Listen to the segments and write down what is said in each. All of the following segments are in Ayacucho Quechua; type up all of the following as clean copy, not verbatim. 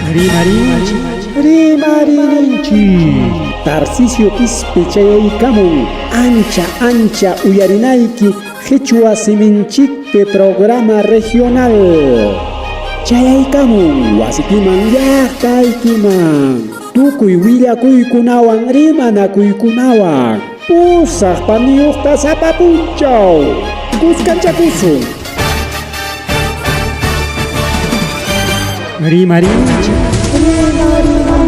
Rimarinchik, rimarininchik. Tarcisio Quispe chayaykamun ancha ancha uyarinayki qhichwa siminchikpi programa regional. Chayaykamun wasikiman llaqtaykiman tukuy willakuykunawan rimanakuykunawan pusaq paniyuqta sapa punchaw kuskanchakusun. Rimarinchik, rimarininchik.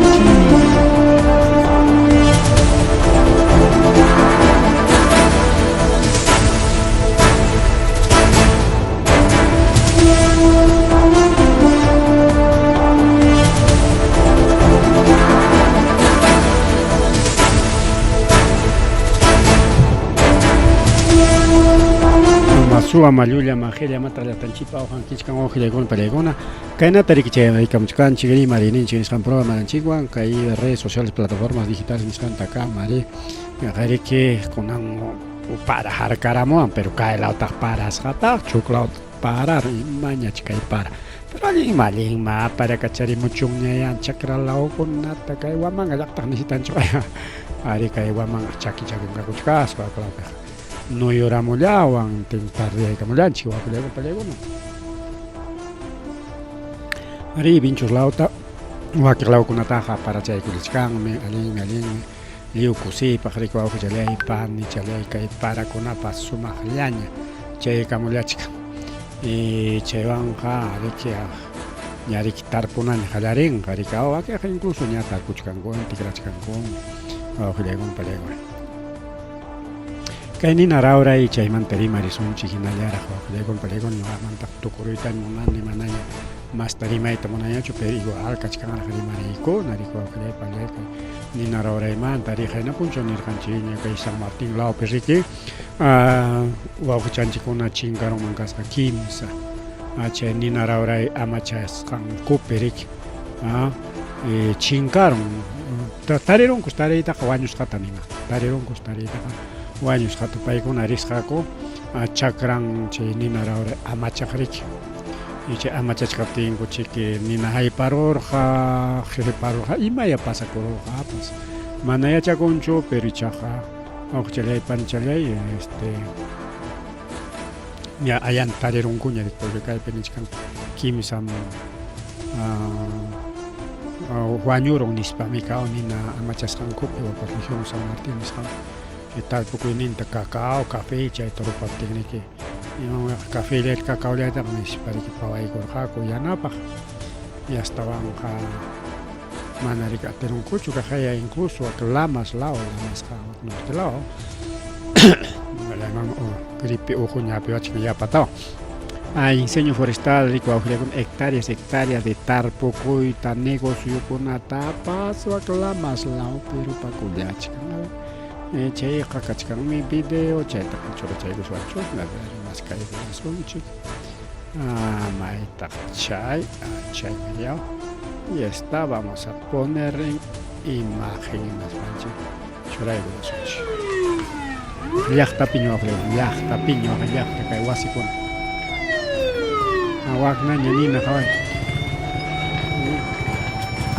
Masuwa mallulla majilla mata llaqtanchikpa awqan kichkan wawqillaykuna pallaykuna kaynata riki chayaykamuchkanchik rimariyninchik nisqan programaninchikwan kay redes sociales plataformas digitales nisqantakama ri riki kunan para harkaramuwan pero kay lawtaq parasqataq chuk lawtaq parar imañach kay para pero allinma allinma para kacharimuchunñaya chakra lawkunata kay Huamanga llaqtaq necesitanchik ari kay Huamanga chaki chakinkakuchkaspa lawpiqa nuyuramullawan tardeyaykamullanchik wakullaykuna pallaykuna ari Vinchos lawta wakiq lawkunataqa parachaykullachkanmi allinmi allinmi lliw kusiypaq riki wawqichalláy panichalláy kay parakunapas sumaqllaña chaykamullachkan y chaywanqa riki ña riki tarpunaña qallarinqa riki wakiqa incluso ña tarpuchkanku tikrachkanku wawqillaykuna pallaykuna kay nina rawray chaymanta rimarisunchik hinallaraq wawqillaykuna pallaykuna ñuqamantaq tukuruytaña munani manaña masta rimayta munañachu pero igual kachkanraq rimariykuna riki wawqillay pallay kay nina rawraymanta ri qayna punchaw nirqanchikña kay San Martín lawpi riki wawqichanchikkuna chinkarunman kasqa kimsa chay nina rawray amachasqankupi riki chinkarun tarirunkus tariytaqa wañusqata nima tarirunkus tariytaqa wañusqata paykuna risqaku chakran chay nina rawray amachaq riki y chay amachachkaptinku chiki nina hayparurqa qhiparurqa imaya pasakururqapas mana yachakunchu pero ichaqa wawqichalláy panichalláy este ña ayan tarirunkuña porque kaypi nichkan kimsam wañurun nispami kaw nina amachasqankupi wapa región San Martín nisqan tarpukuyninta cacao café chayta rupaptinriki imanqa café cacaollaytaqa nispa riki pawaykurqaku yanapaq y astawanqa mana riki atirunkuchu kaqaya incluso wak Lamas law Lamasqa wak norte law gripe uquña hapiwachkan yapatawan incendio forestal riki wawqillakuna hectáreas hectáreas de tarpukuyta negociokunatapas wak Lamas lawpi rupakullachkan chayqa kachkanmi video chaytaqa churachaykuswanchuk maskaykullasunchik maytaq chay chaymi yaw y esta vamos a poner en imagen hinaspanchik churaykullasunchik llaqtapi ñuqaq llaqtapi ñuqa llaqta kay wasikuna waknaña nina qaway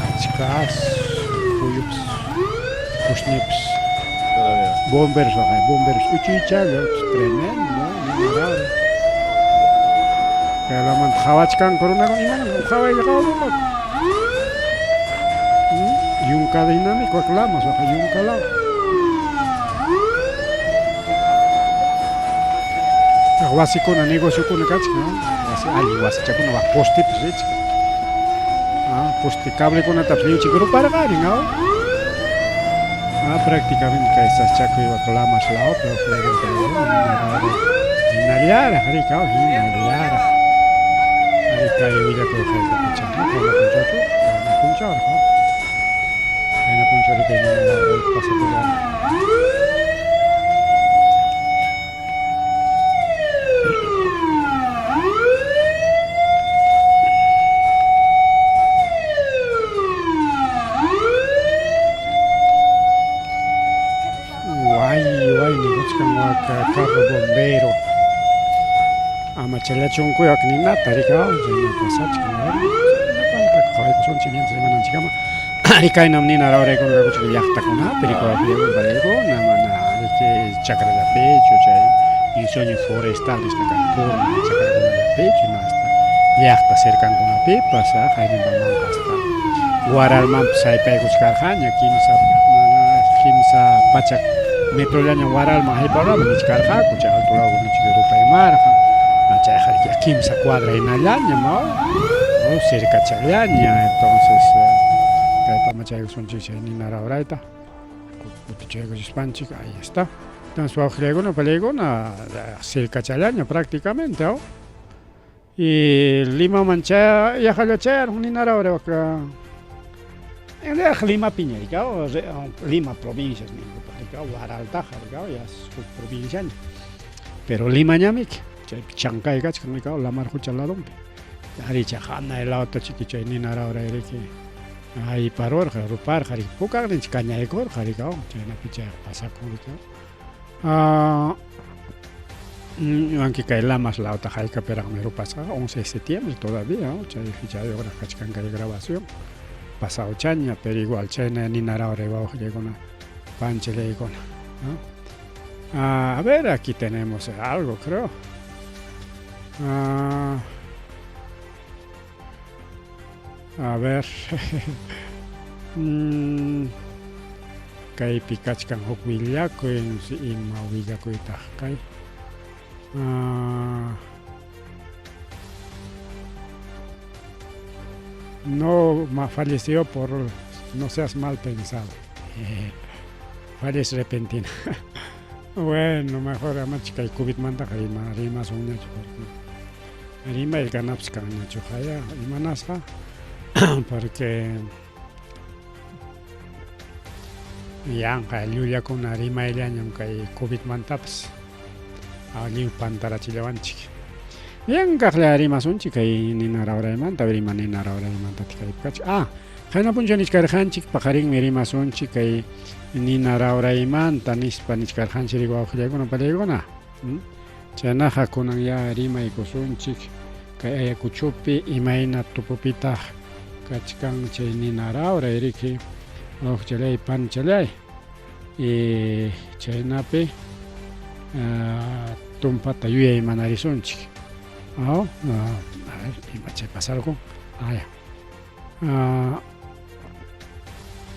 achkas puyupas qusnipas bomberos waqay bomberos uchuychalla tremendo nina kaylamanta qhawachkanku runakuna imanam qhawaylla qhawamunqaku yunka hinami wak Lamas waqay yunka law wasikuna negociokuna kachkan wasi allin wasichakuna wak postepas richkan poste cablekunatapas lliwchik ruparqarin aw prácticamente kay saschakuy wak Lamas lawpi hinallaraq riki aw hinallaraq ari kay willakuy hayka punchaw qayna punchawchu qayna punchawraq qayna punchaw riki pasakullarqa. Way way nikuchkan waka carro bombero amachallachunku wak ninata riki chayna pasachkan chayna pantaka. haykusunchik mientras rimananchikkama. Ari kaynam nina rawraykuna kakuchik llaqtakunapi rikuwakuna mana riki chakrallapichu chay incendio forestal nisqa kan purna chakrakunallapichu hasta llaqta cercankunapipas hayninpamanqa hasta Huaralmanpas haypaykuchkarqaña kimsa 300 metrollaña Huaralman hayparurama nichkarqaku chay alto law rupaymarqa chayqa riki kimsa cuadra hinallañam cercachallaña entonces kaypama chaykusunchik chay nina rawrayta kutichaykuchispanchik ahí está. Entonces wawqillaykuna palaykuna cercachallaña prácticamente y Limaman chay yaqalla chayarun nina rawray wak en realidad Limapiña rikaw Lima provincia ninkupaq rikaw Huaraltaqa rikaw ya huk provinciaña pero Limañamiki chaypi Chancay kachkan rikaw lamar qucha ladonpi ari chay hanay lawta chiki chay nina rawray riki ayparurqa ruparqa riki pukaqninchik kañaykurqa rikaw chaynapi chayqa pasakun rikaw Wanki kay Lamas lawta haykapiraqmi rupasqa 11 de septiembre todavía chay fechayuqraq kachkan kay grabación pasawchaña pero igual chayna nina rawray wawqillaykuna panchillaykuna ¿no? A ver, aquí tenemos algo, creo. A ver. Kaypi kachkan huk willakuy, ima willakuytaq kay. No falleció por no seas mal pensado. Fallece repentina. Bueno, mejor amachik kay covidmantaqa rima rimasunñachu porque rimay kanapas kanñachu haya imanasqa porque yanqa llullakuna rimayllañam kay covidmantapas lliw pantarachillawanchik. Bien, kaqlla rimasunchik kay nina rawraymanta, rima nina rawraymanta kaypi kachik. Qayna punchaw nichkarqanchik paqarinmi rimasunchik kay nina rawraymanta nispa nichkarqanchik riki wawqillaykuna palaykuna. Chaynaqa kunan ya rimaykusunchik kay Ayacuchopi imayna tupupitaq kachkan chay nina rawray riki wawqichalay panchalay y chaynapi tumpata yuyaymanarisunchik. A ver, imachay pasarqun. Ya.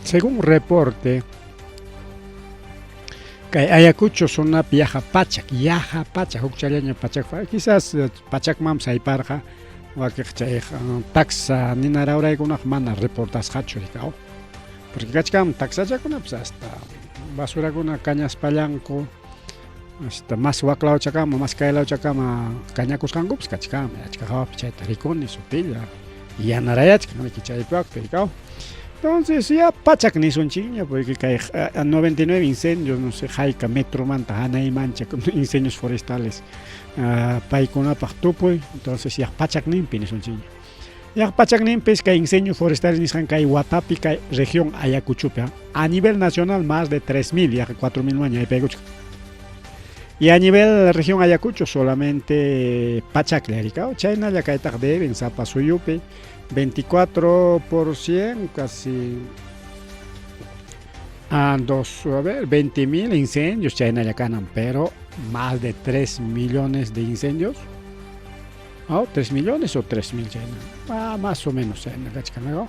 Según reporte, kay Ayacucho zonapi yaqa pachak, hukchallaña pachak, quizás pachakmanpas hayparqa wakiq chay taxa nina rawraykunaqa mana reportasqachu rikaw. Porque kachkan taxachakunapas hasta basurakuna kañaspallanku hasta más waklawchakama, más kaylawchakama kañakusqankupas kachkanmi, achka hawapi chayta rikuni sutilla yanarayachkan riki chaypaqpi rikaw. Entonces ya pachak nisunchikña porque kay 99 incendios, no sé, hayka metromanta hanaymancha incendios forestales paykunapaq tupuy, entonces ya pachakninpi nisunchikña. Ya pachakninpis kay incendios forestales nisqan kay watapi kay región Ayacuchopi a nivel nacional más de 3000, ya 4000 maña haypaykuchkan. Y a nivel región Ayacucho solamente pachaklla rikaw, chaynalla kaytaq deben sapa suyupi 24% casi a dos, a ver, 20,000 incendios chaynalla kanan, pero más de 3 millones de incendios. Oh, 3 millones o 3,000 chayna, más o menos chayna kachkan, ¿no?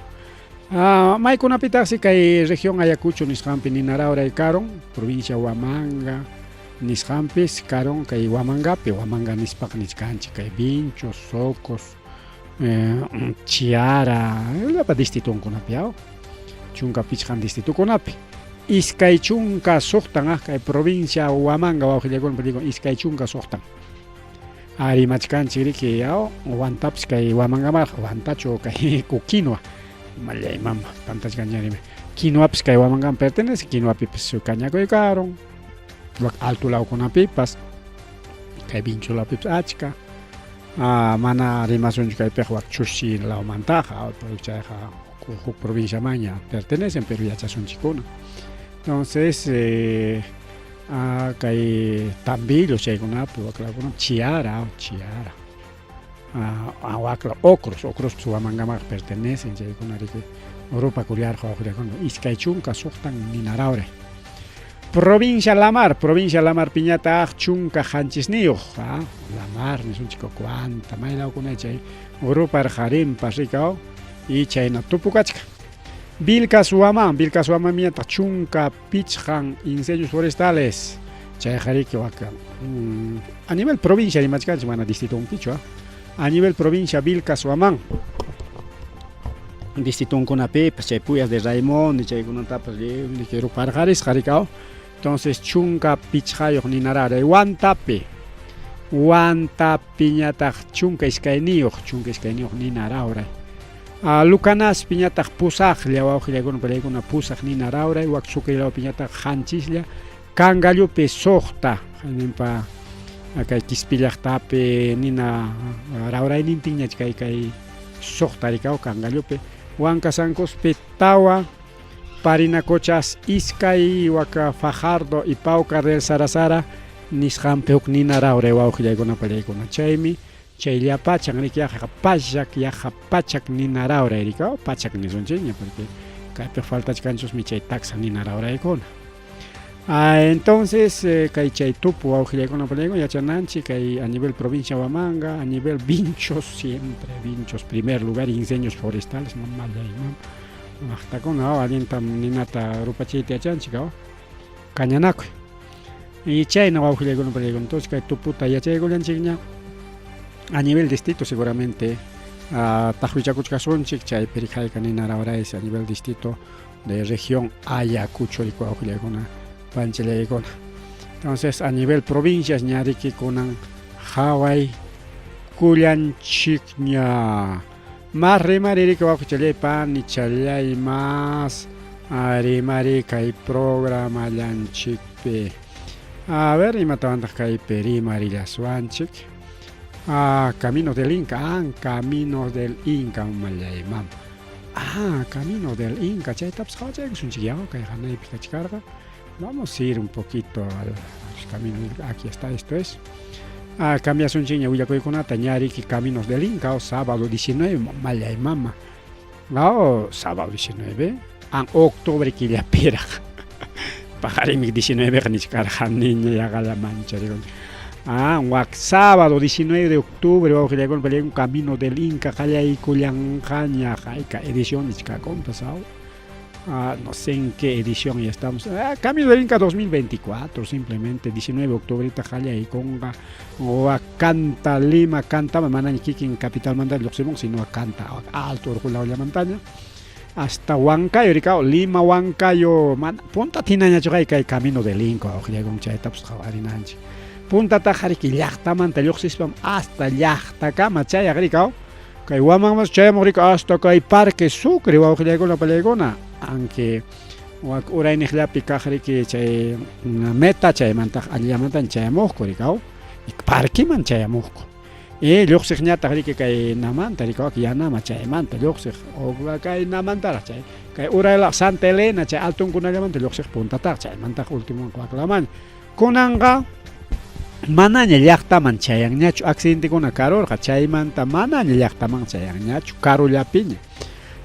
Maykunapitaqsi kay región Ayacucho nisqanpi nina rawray karun, provincia Huamanga nisqanpis karun kay Huamangapi, Huamanga nispaqa nichkanchik kay Vinchos, Socos, Chiara, llapa distritunkunapi 15 distritukunapi. 26 kay provincia Huamanga wawqillaykuna digo 26. Arimachkanchik riki Huantapas kay Huamangamarqa, Huantachu kay Quinua, mallay mama pantachkanchik rimay. Quinuapas kay Huamangaman pertenece, Quinuapipas kañakuy karun, wak alto lawkunapipas, kay Vincho lawpipas achka. Mana rimasunchu kaypiqa wak Chushi lawmantaqa, chayqa huk provinciamanña pertenecen, pero yachasunchikkuna. Entonces kay Tambillo chaykunapi waklawkunapi Chiara, Chiara. Wakla Ocros, Ocrospas Huamangamaqa pertenecen, chaykuna riki rupakullarqa wawqillaykuna 26 ninarawray. Provincia Lamar, provincia Lamar piñataq 17, Lamar nisunchik cuanta maylawkuna chay ruparqarinpas rikaw y chayna tupukachka. Vilcas Huamán, Vilcas Huamán piñataq 15 incendios forestales. Chayqa riki waka a nivel provincia rimachkanchik mana distritonpichu, a nivel provincia Vilcas Huamán. Distritonkunapipas chay Puyas de Raimondi chaykunatapas lliw ruparqarisqa rikaw. Entonces 15 ninararay Huantapi. Huantapiñataq 12, 12 ninarawray. Lucanaspiñataq 8lla wawqillaykuna palaykuna 8 ninarawray, wak Sucrilawpiñataq 7lla, Cangallupi 6, ninpa kay Quispi llaqtapi nina rawraynintinñach kay kay 6 rikaw Cangallupi, Huancasancospi 4, Parinacochas 2, waka Fajardo y Paucar del Sarasara nisqanpi huk nina rawray wawqillaykuna palaykuna. Chaymi chay llapachan riki yaqa pachak, yaqa pachak nina rawray rikaw, pachak nisunchikña porque kaypi faltachkanchusmi chay taxa nina rawraykuna. Entonces kay chay tupu wawqillaykuna palaykuna yachananchik kay a nivel provincia Huamanga, a nivel Vinchos, siempre Vinchos, primer lugar incendios forestales, mamallay mam. Maqtakuna allintam ninata rupachiyta yachanchik, kañanakuy. Y chayna wawqillaykuna palaykuna, entonces kay tuputa yachaykullanchikña a nivel distrito seguramente taqwichakuchkasunchik chaypi rikayka nina rawraysi a nivel distrito de región Ayacucho wawqillaykuna panchallaykuna. Entonces a nivel provincias ña riki kunan haway kullanchikña. Mas rimari riki wawqichallay panichallay mas rimari kay programallanchikpi. A ver imatawantaq kaypi rimarillaswanchik. Camino del Inca, Camino del Inca mamallay mam. Camino del Inca, chaytapas qhawachaykusunchik ya, kay hanaypi kachkarqa. Vamos a ir un poquito al camino del Inca. Aquí está, esto es. Cambiasunchikña willakuykunata ñariki Caminos del Inca, o sábado 19, mamallay mama. Sábado 19, octubre killapiraq. Paqarinmi 19 nichkarqaniña yaqalla mancharikuni. Wak sábado 19 de octubre wawqillaykuna palaykuna Camino del Inca qallaykullanqaña hayka edición nichkakunpas no sé en qué edición ya estamos. Camino del Inca 2024 simplemente 19 de octubre qallaykunqa o Canta Lima Canta manaña kikin capital manta lluqsimun sino a Canta alto urqu hasta Huancayo rikaw Lima Huancayo mana punta hinañachu kay Camino del Inca wawqillaykuna chaytapas qhawarinanchik. Puntataq riki llaqtamanta lluqsispam hasta llaqtakama chayaq rikaw kay Huamanmas chayamuq rika hasta kay Parque Sucre wawqillaykuna palaykuna aunque wak urayniqllapi kaq riki chay meta chaymantaq allillamantan chayamuqku rikaw parqueman chayamuqku. Y lluqsiqñataq riki kay namanta rikaw Yanama chaymanta lluqsiq o kay namantaraq chay kay uraylaq Santa Elena chay altunkunallamanta lluqsiq puntataq chaymantaq último Huaclaman. Kunanqa manaña llaqtaman chayanñachu accidentekuna karurqa chaymanta manaña llaqtaman chayanñachu karullapiña.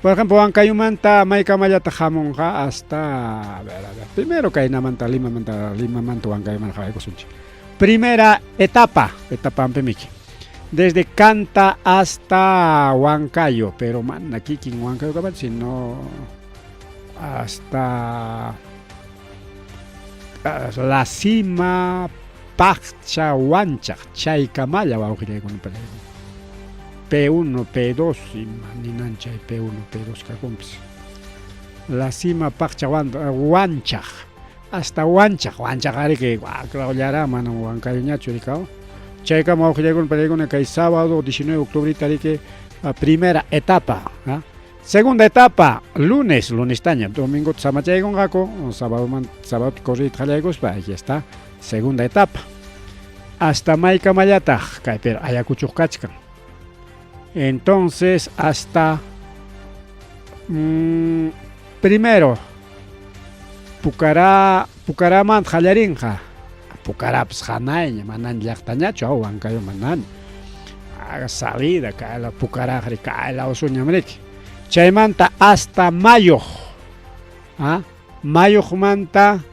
Por ejemplo, Huancayumanta maykamallataq hamunqa hasta a ver, primero kay namanta Limamanta Limamanta Huancayuman qhawaykusunchik. Primera etapa, etapa ampimiki. Desde Canta hasta Huancayo, pero mana kikin Huancayo kamachu, sino hasta la cima Paqcha Huanchaq chaykamalla wawqillaykuna palaykuna. P1, P2, ima ninan chay P1, P2 kakunpas. La cima Paqcha Huanchaq, hasta Huanchaq, Huanchaq ariki waklawllara manam Huancayoñachu rikaw. Chaykama wawqillaykuna palaykuna kay sábado 19 de octubre riki primera etapa. Segunda etapa, lunes, lunes taña, domingo samachaykunqaku, sábado sábado corriyta qallaykuspa, ahí está, segunda etapa. Hasta maykamallataq kaypi Ayacucho kachkan. Entonces hasta primero Pucará, Pucaramanta qallarinqa. Pucarapas hanayña, manaña llaqtañachu, Huancayo manaña. Kaga salida, kayla pukaraqri, kayla usuñam riki. Chaymanta hasta Mayuq. ¿Ah? Mayuqmanta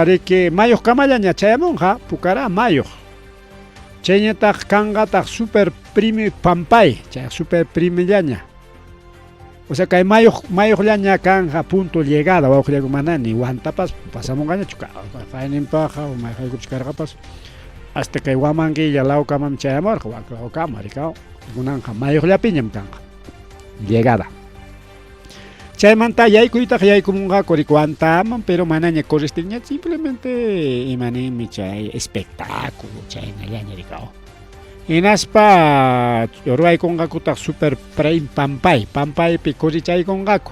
riki Mayuqkamallaña chayamunqa Pucará Mayuq. Chayñataq kanqataq super primi Pampay, chay super primillaña. O sea, kay mayuq mayuqllaña kanqa punto llegada wawqillaku mana ni Huantapas pasamunqañachu qayninpaqa o mayqaykupas karqapas hasta kay Huamanguilla lawkamam chayamurqa wak lawkama rikaw kunanqa mayuqllapiñam kanqa llegada. Chaymanta yaykuytaq yaykumunqaku rik Huantaman pero manaña corristinña simplemente imaninmi chay espectáculo chaynallaña rikaw. Hinaspa ruwaykunqakutaq super prime pampay, pampaypi cosechaykunqaku.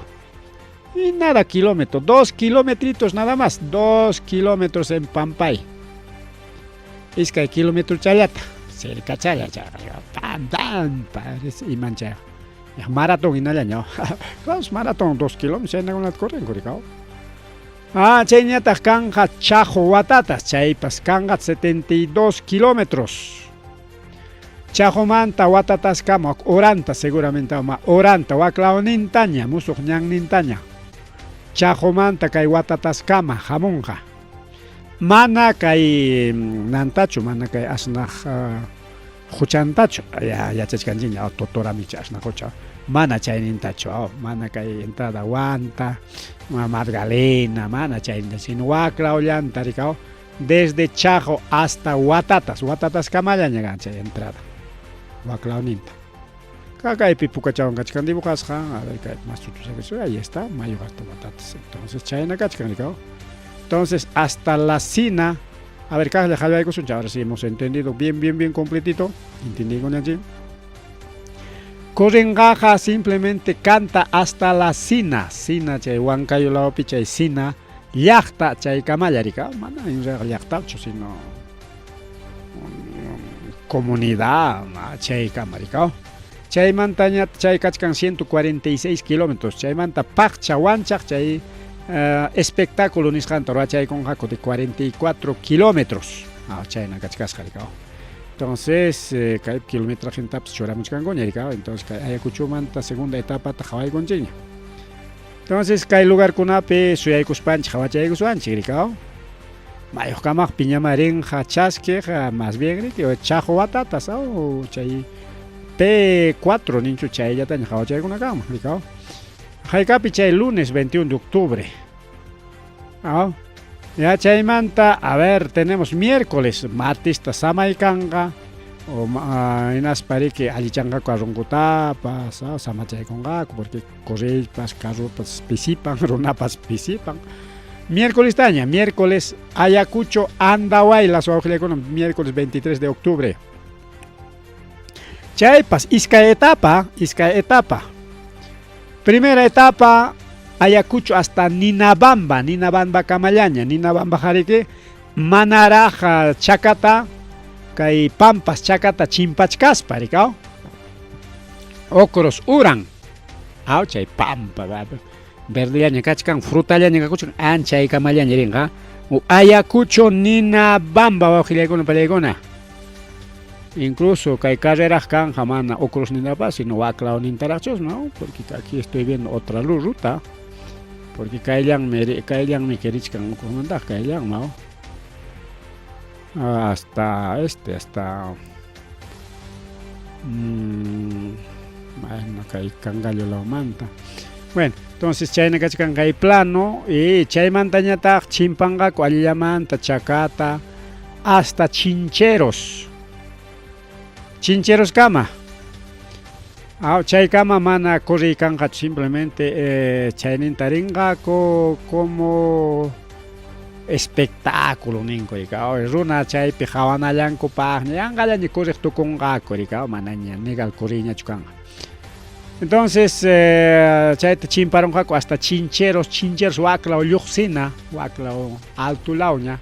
Y nada kilómetro, 2 kilometritos nada más, 2 kilómetros en Pampay. Iskay kilómetro challata, cerca challa, pam, pam, parece iman chayqa. Maratón hinallaña, claro, maratón 2 kilómetros, chaynakunata correnku rikaw. Ah, chayñataq kanqa Chajo Watatas, chaypas kanqa 72 kilómetros. Chajomanta Watataskama oranta seguramente ama oranta waklawnintaña, musuq ñannintaña. Chajomanta kay Watataskama hamunqa. Mana kay nantachu, mana kay asnaq huchantachu, ya yachachkanchikña Totoramicha asnaq hucha, mana chaynintachu, mana kay entrada Huanta, Magdalena, mana chayninta, sino waklawllanta rikaw desde Chajo hasta Watatas, Watatas kamallaña kan chay entrada, waklawninta. Kaypi pukachawan kachkan dibujasqa, a ver kaypi más chutusa ahí está, Mayo hasta Watatas. Entonces chayna kachkan rikaw. Entonces hasta la Sina, a ver, kaqlla qhallaykusunchik, ahora sí hemos entendido bien, bien, bien completito, entendí. Correnqaqa simplemente canta hasta la Sina, Sina chay Huancayo lawpi chay Sina llaqta chaykamalla rika, mana en realidad llaqtachu, sino comunidad chaykama rika. Chaymantaña chay kachkan 146 kilómetros, chaymanta Paqcha Wanchaq chay espectáculo nisqanta ruwachaykunqaku de 44 kilómetros. Chayna kachkasqa rika. Entonces, kay kilometrajentapas churamuchkankuña rika. Entonces, kay Ayacuchomanta segunda etapata qhawaykunchikña. Entonces, kay lugarkunapi suyaykuspanchik qhawachaykusunchik rika. Mayuqkamaq piñamarinqa chaskiq más bien riki Chajo Watatas chay P4 ninchu chayllataña qhawachaykunakanman rika. Haykapi chay lunes 21 de octubre. Ya chaymanta, a ver, tenemos miércoles, martista samaykanqa o hinaspa riki allichanqaku arrunkutapas, samachaykunqaku porque correypas, carropas pisipan, runapas pisipan. Miércoles taña, miércoles Ayacucho Andahuaylas wawqillakuna, miércoles 23 de octubre. Chaypas iskay etapa, iskay etapa. Primera etapa Ayacucho hasta Ninabamba, Ninabamba kamallaña, Ninabamba jariki manaraq chakata kay Pampas chakata chimpachkaspa rikaw. Ocros uran. Aw chay pampa verdellaña kachkan, frutallaña kakuchkan, anchaykamallaña rinqa. Ayacucho Ninabamba wawqillaykuna pallaykuna. Incluso kay carreraq kanja mana Ocros Ninabamba, sino waklawnintaraqchus, ¿no? Porque aquí estoy viendo otra luz ruta. Porque kayllanmi kayllanmi kirichkan Ocrosmantaq kayllan, ¿no? Hasta este, hasta bueno, kay Cangallo lawmanta. Bueno, entonces chayna kachkan kay plano y chaymantañataq chimpanqaku allillamanta chakata hasta Chincheros. Chincheros kama. Chaykama mana corriy kanqachu, simplemente chayninta rinqaku como espectáculo ninku rika. Runa chaypi qhawanallankupaqña yanqallaña corriq tukunqaku rika, manaña nigal corriyñachu kanqa. Entonces chayta chimparunqaku hasta Chincheros, Chincheros waklaw lluqsina, waklaw alto lawña.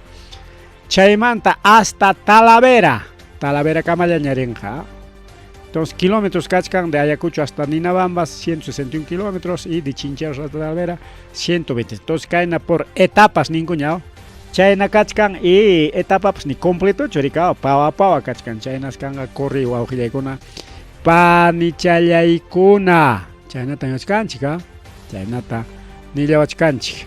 Chaymanta hasta Talavera, Talavera kamallaña rinqa. Entonces kilómetros kachkan de Ayacucho hasta Ninabamba 161 kilómetros y de Chincheros hasta Talavera 120. Entonces kayna por etapas ninkuña. Chayna kachkan y etapapas ni completochu rikaw pawa pawa kachkan chaynas kanqa corri wawqillaykuna panichallaykuna chaynata niwachkanchik a chaynata nillawachkanchik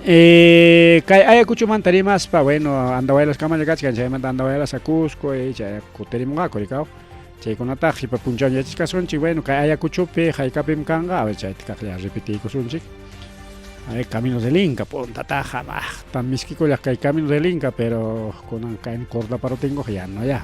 eh, kay Ayacuchomanta rimaspa bueno Andahuaylaskamalla kachkan chaymanta Andahuaylas a Cusco y chay kutirimunqaku rikaw chaykunataq qipa punchaw yachachkasunchik bueno kay Ayacuchopi haykapim kanqa a ver chayta kaqlla repetiykusunchik Ay, Camino del Inca, puntataqa maqta miskikullaq kay Camino del Inca, pero kunan kay Cordaparotingo ya no ya.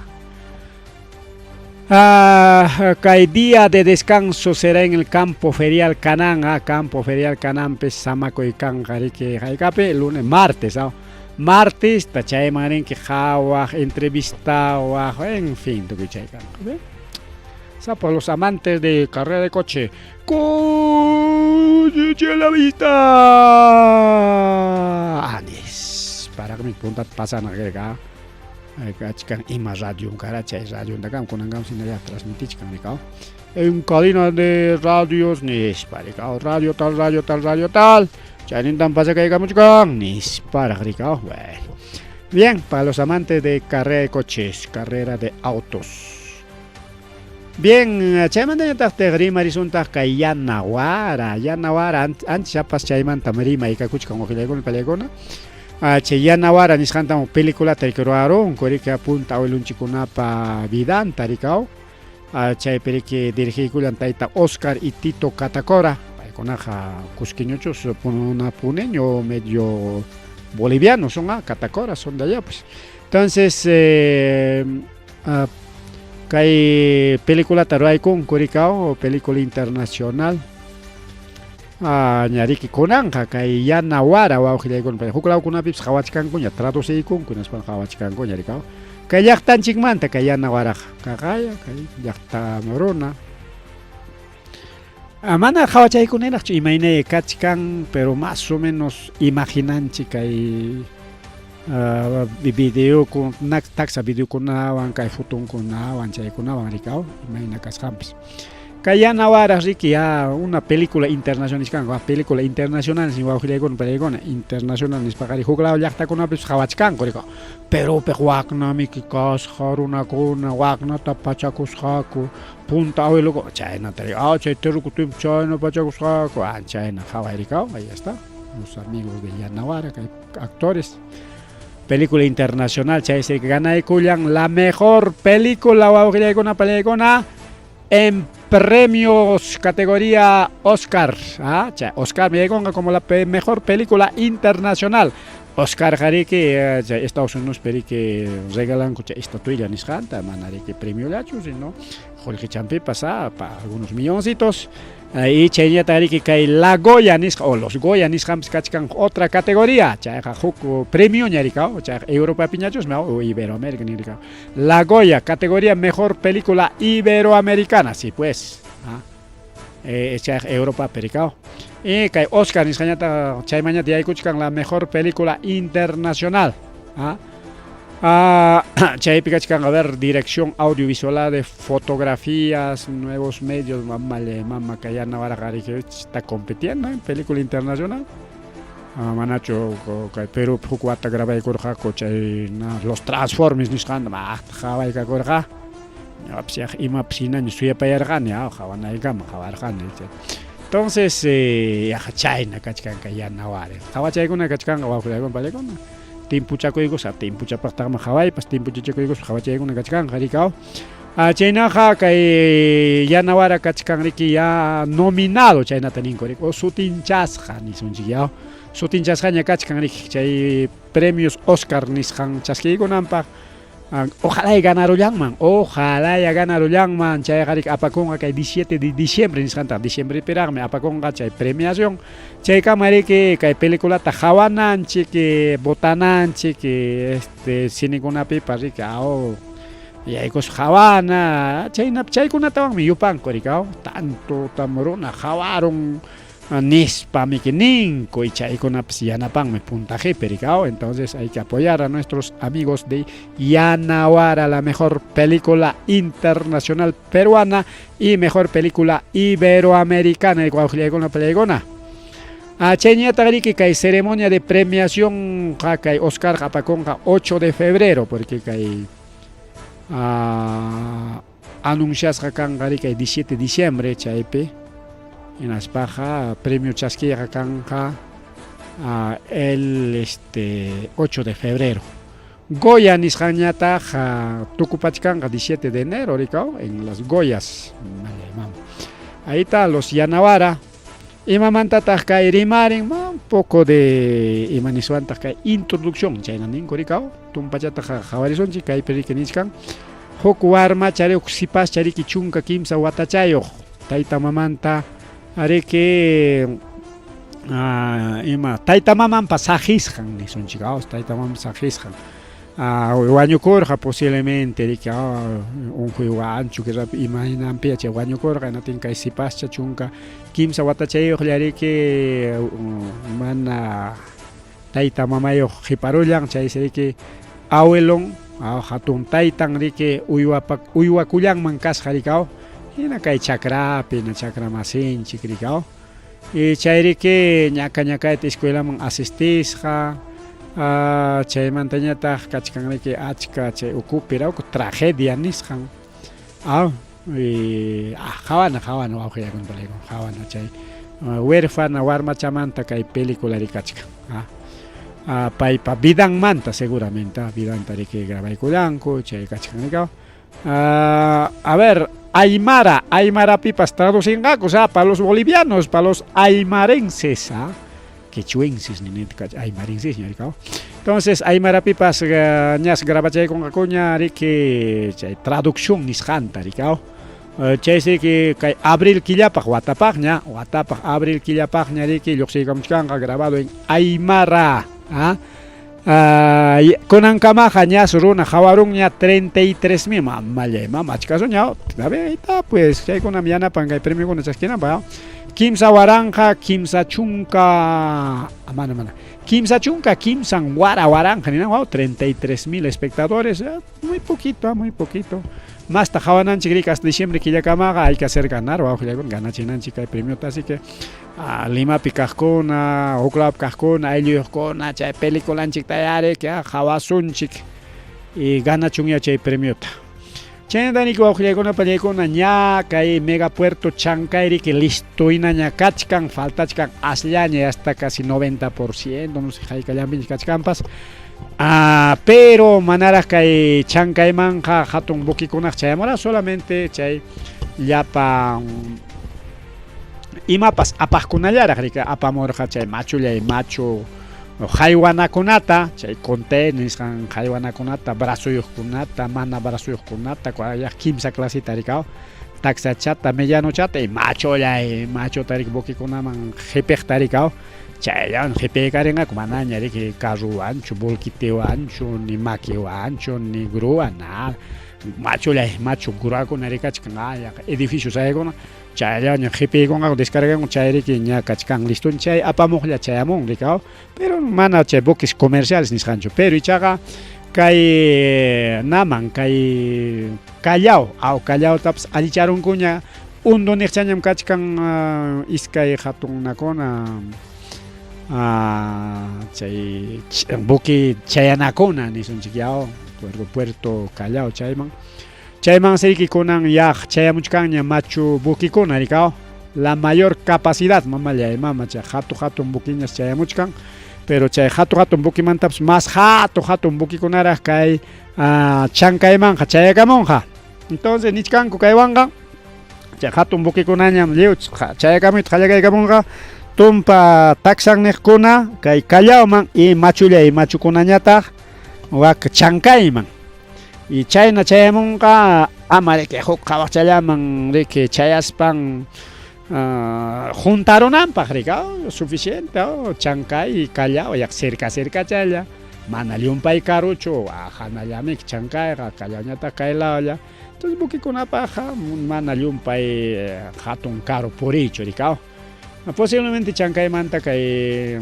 Ah, kay día de descanso será en el campo ferial Canán, ah, campo ferial Canán pis samakuy kanqa riki haykapi lunes, martes, ah. Martes ta chayman rinki qhawaq, entrevistawaq, en fin, tukuy chay kanqa. Sapa los amantes de carrera de coche. ¡Coche la vista! Anis. Paraqmi puntata pasana karqa. Kachkan ima radio kara chay radiontakam kunankam hinalla transmitichkan rikaw. En cadena de radios nispa rikaw. Radio tal, radio tal, radio tal. Chaynintam pasakaykamuchkan nisparaq rikaw. Bueno. Bien, para los amantes de carrera de coches, carrera de autos. Bien, chaymantañataq rimarisuntaq kay Yanawara, Yanawara anchapas chaymantam rimaykakuchkan uqillaykuna pallaykuna. Chay Yanawara nisqantam peliculata ruwarunku riki punta awilunchikkunapa vidanta rikaw. Chaypi riki dirigiykullan tayta Oscar y Tito Catacora, paykunaqa cusqueñochus puneño medio boliviano son, Catacora son de allá pues. Entonces, kay peliculata ruwaykunku rikaw, película internacional. Ñariki kunanqa kay Yanawara wawqillaykuna huk lawkunapipis qhawachkankuña traduciykunku hinaspa qhawachkankuña rikaw. Kay llaqtanchikmanta kay Yanawaraqa kaqaya kay llaqta runa. Mana qhawachaykuniraqchu imaynay kachkan, pero más o menos imaginanchik kay video taksa videokunawan kay fotonkunawan chaykunawan rikaw imayna kasqanpis. Kay Yanawara riki ya una película internacional nisqanku, película internacional sin wawqillaykuna pallaykuna internacional nispaqa huk law llaqtakunapis qhawachkanku rikaw. Perupiq waknamiki kasqa runakuna waknata pachakusqaku punta awiluku chaynata chay terrukupipi chayna pachakusqaku chayna qhaway rikaw ahí está los amigos de Yanawara kay actores película internacional chay se ganaykullan la mejor película wawqillaykuna pallaykuna en premios categoría Oscar. Chay Oscar me yaykunqa como la mejor película internacional. Oscar qariki chay Estados Unidos periki regalanku chay estatuilla nisqanta mana riki premiollachu sino qullqichanpipas pa algunos milloncitos. Y chayñataq riki kay La Goya nisqa o los Goya nisqanpis kachkan otra categoría chayqa huk premioña rikaw chayqa Europapiñachusmi o Iberoamérica rikaw. La Goya, categoría mejor película iberoamericana, sí pues. Chayqa Europapi rikaw. Y kay Oscar nisqañataq chaymañata yaykuchkan la mejor película internacional. Chaypi kachkan a ver dirección audiovisual de fotografías, nuevos medios, mama mama kay Yanawaraqa riki está compitiendo en película internacional. Manachu kay Perupi huk wata grabaykurqaku chay los Transformers nisqanta maqta qhawaykakurqa. Ñuqapas yaq imapas hinaña suyapayarqani qhawanaykama qhawarqani. Entonces yaqa chayna kachkan kay Yanawara. Qhawachaykuna kachkanqa wawqillaykuna pallaykuna. Timpuchakuykuspa timpuchapaqtaqmi qhawaypas timpuchachakuykuspa qhawachaykuna kachkanqa rikaw. Chaynaqa kay Yanawara kachkan riki ya nominado chaynata ninku riki o sutinchasqa nisunchik ya sutinchasqaña kachkan riki chay premios Oscar nisqan chaskiykunanpaq. Ojalá ganarullanman, ojalá ya ganarullanman chayqa riki apakunqa kay 17 de diciembre nisqanta diciembrepiraqmi apakunqa chay premiación chaykama riki kay peliculata qhawananchik votananchik este cinekunapipas riki yaykuspa qhawana chayna chaykunatawanmi yupanku rikaw tanto runa qhawarun nispa miki ninku y chaykunapas yanapanmi puntajepi rikaw. Entonces hay que apoyar a nuestros amigos de Yanawara, la mejor película internacional peruana y mejor película iberoamericana. Chayñataq riki kay ceremonia de premiación kay Oscar apakunqa 8 de febrero, porque kay anunciasqa kanqa kay 17 de diciembre chaypi, hinaspaqa premio chaskiyqa kanqa el 8 de febrero. Goya nisqanñataq tukupachkanqa 17 de enero rikaw en las Goyas. Ahí está los Yanawara. Imamantataq kay rimarin, un poco de ima niswantaq kay introducción chayna ninku rikaw, tumpachataq qhawarisunchik kaypi riki nichkan huk warmacha huk sipascha riki 13 watachayuq tayta mamanta riki ima tayta mamanpa saqisqan nisunchik, tayta mamanpa saqisqan wañukurqa posiblemente riki unquywanchu imaynanpi chay wañukurqa, hinatin kay sipascha 13 watachayuqlla riki mana tayta mamayuq qhiparullan, chaysi riki awelon hatun taytan riki uywakullanman kasqa rikaw, hina kay chakrapi hina chakra masinchik rikaw, y chay riki ñaka ñakayta escuelaman asistisqa, chaymantañataq kachkan riki achka chay ukupi tragedia nisqan, qhawana qhawana wawqillakuna palaykuna qhawana chay huérfana warmachamanta kay película rikachkan, paypa vidanmanta seguramente vidanta riki grabaykullanku chay kachkan rikaw. A ver, Aymara, Aymarapipas traducinqaku, para los bolivianos, para los aymarenses, quechuenses, aymarenses, entonces Aymarapipas ñas grabachaykunqakuña riki chay traducción nisqanta rikaw. Chaysi kay abril killapaq watapaqña, watapaq abril killapaqña riki lluqsiykamuchkanqa grabado en Aymara. Kunankamaqa ñas runa qhawarunña 33,000, mamallay mama achkasuña, ahí está pues chaykunam yanapan kay premiokuna chaskinanpaq. 3 waranqa 30, mana mana 33 wara waranqa ninan, wow, 33,000 espectadores, muy poquito, muy poquito. Masta qhawananchik riki hasta diciembre killakamaqa, hay que hacer ganar, wawqillakuna ganachinanchik kay premiota, así que Limapi kaqkuna, huklapi kaqkuna, aylluyuqkuna chay peliculanchikta riki qhawasunchik y ganachunya chay premiota. Chaynata niki wawqillaykuna pallaykuna ña kay megapuerto Chancay riki listo hinaña kachkan, faltachkan asllaña, hasta casi 90%, no sé haykallanpiña kachkanpas. Pero manaraq kay Chancaymanqa hatun buquikunaq chayamura, solamente chay llapan imapas apaqkunallaraq riki apamurqa chay machullay machu haywanakunata, chay container nisqan haywanakunata, brazuyuqkunata, mana brazuyuqkunata, kimsa clasita rikaw, taksachata, medianochata y machullay machuta riki buquikunaman qipiqta rikaw, chayllawan qipiykarinqaku, manaña riki carrowanchu, volquetewanchu, ni maquiwanchu, ni grúa, nada. Machullay machu gruakuna rikachkan edificio saykuna chayllaña qhipiykunqaku, descarganku, chay riki ña kachkan listo, chay apamuqlla chayamun rikaw, pero mana chay buques comerciales nisqanchu. Pero ichaqa kay naman kay Callao, aw Callaotapas allicharunkuña, undo niqchañam kachkan iskay hatunakuna chay buque chayanakuna nisunchik yaw, puerto Callao chayman. Chayman riki kunan ya chayamuchkanña machu buquikuna rikaw, la mayor capacidad, mamallay mama chay hatu hatun buquiñas chayamuchkan, pero chay hatu hatun buquimantapas más hatu hatun buquikunaraq kay Chancaymanqa chayakamunqa. Entonces nichkanku kaywanqa chay hatun buquikunañam lliw chayakamuyta qallariykamunqa, tumpa taksan niqkuna kay Callaoman y machullay machukunañataq wak Chancayman. Y chayna chayamunqa ama riki huk qhawaqchallaman riki chayaspan juntarunanpaq riki, suficiente Chancay y Callao yak cerca cercachalla, mana llumpay karuchu, hanallamiki Chancayqa, Callaoñataq kay lawlla. Entonces buquikunapaqqa mana llumpay hatun karu puriychu rikaw. Posiblemente Chancaymanta kay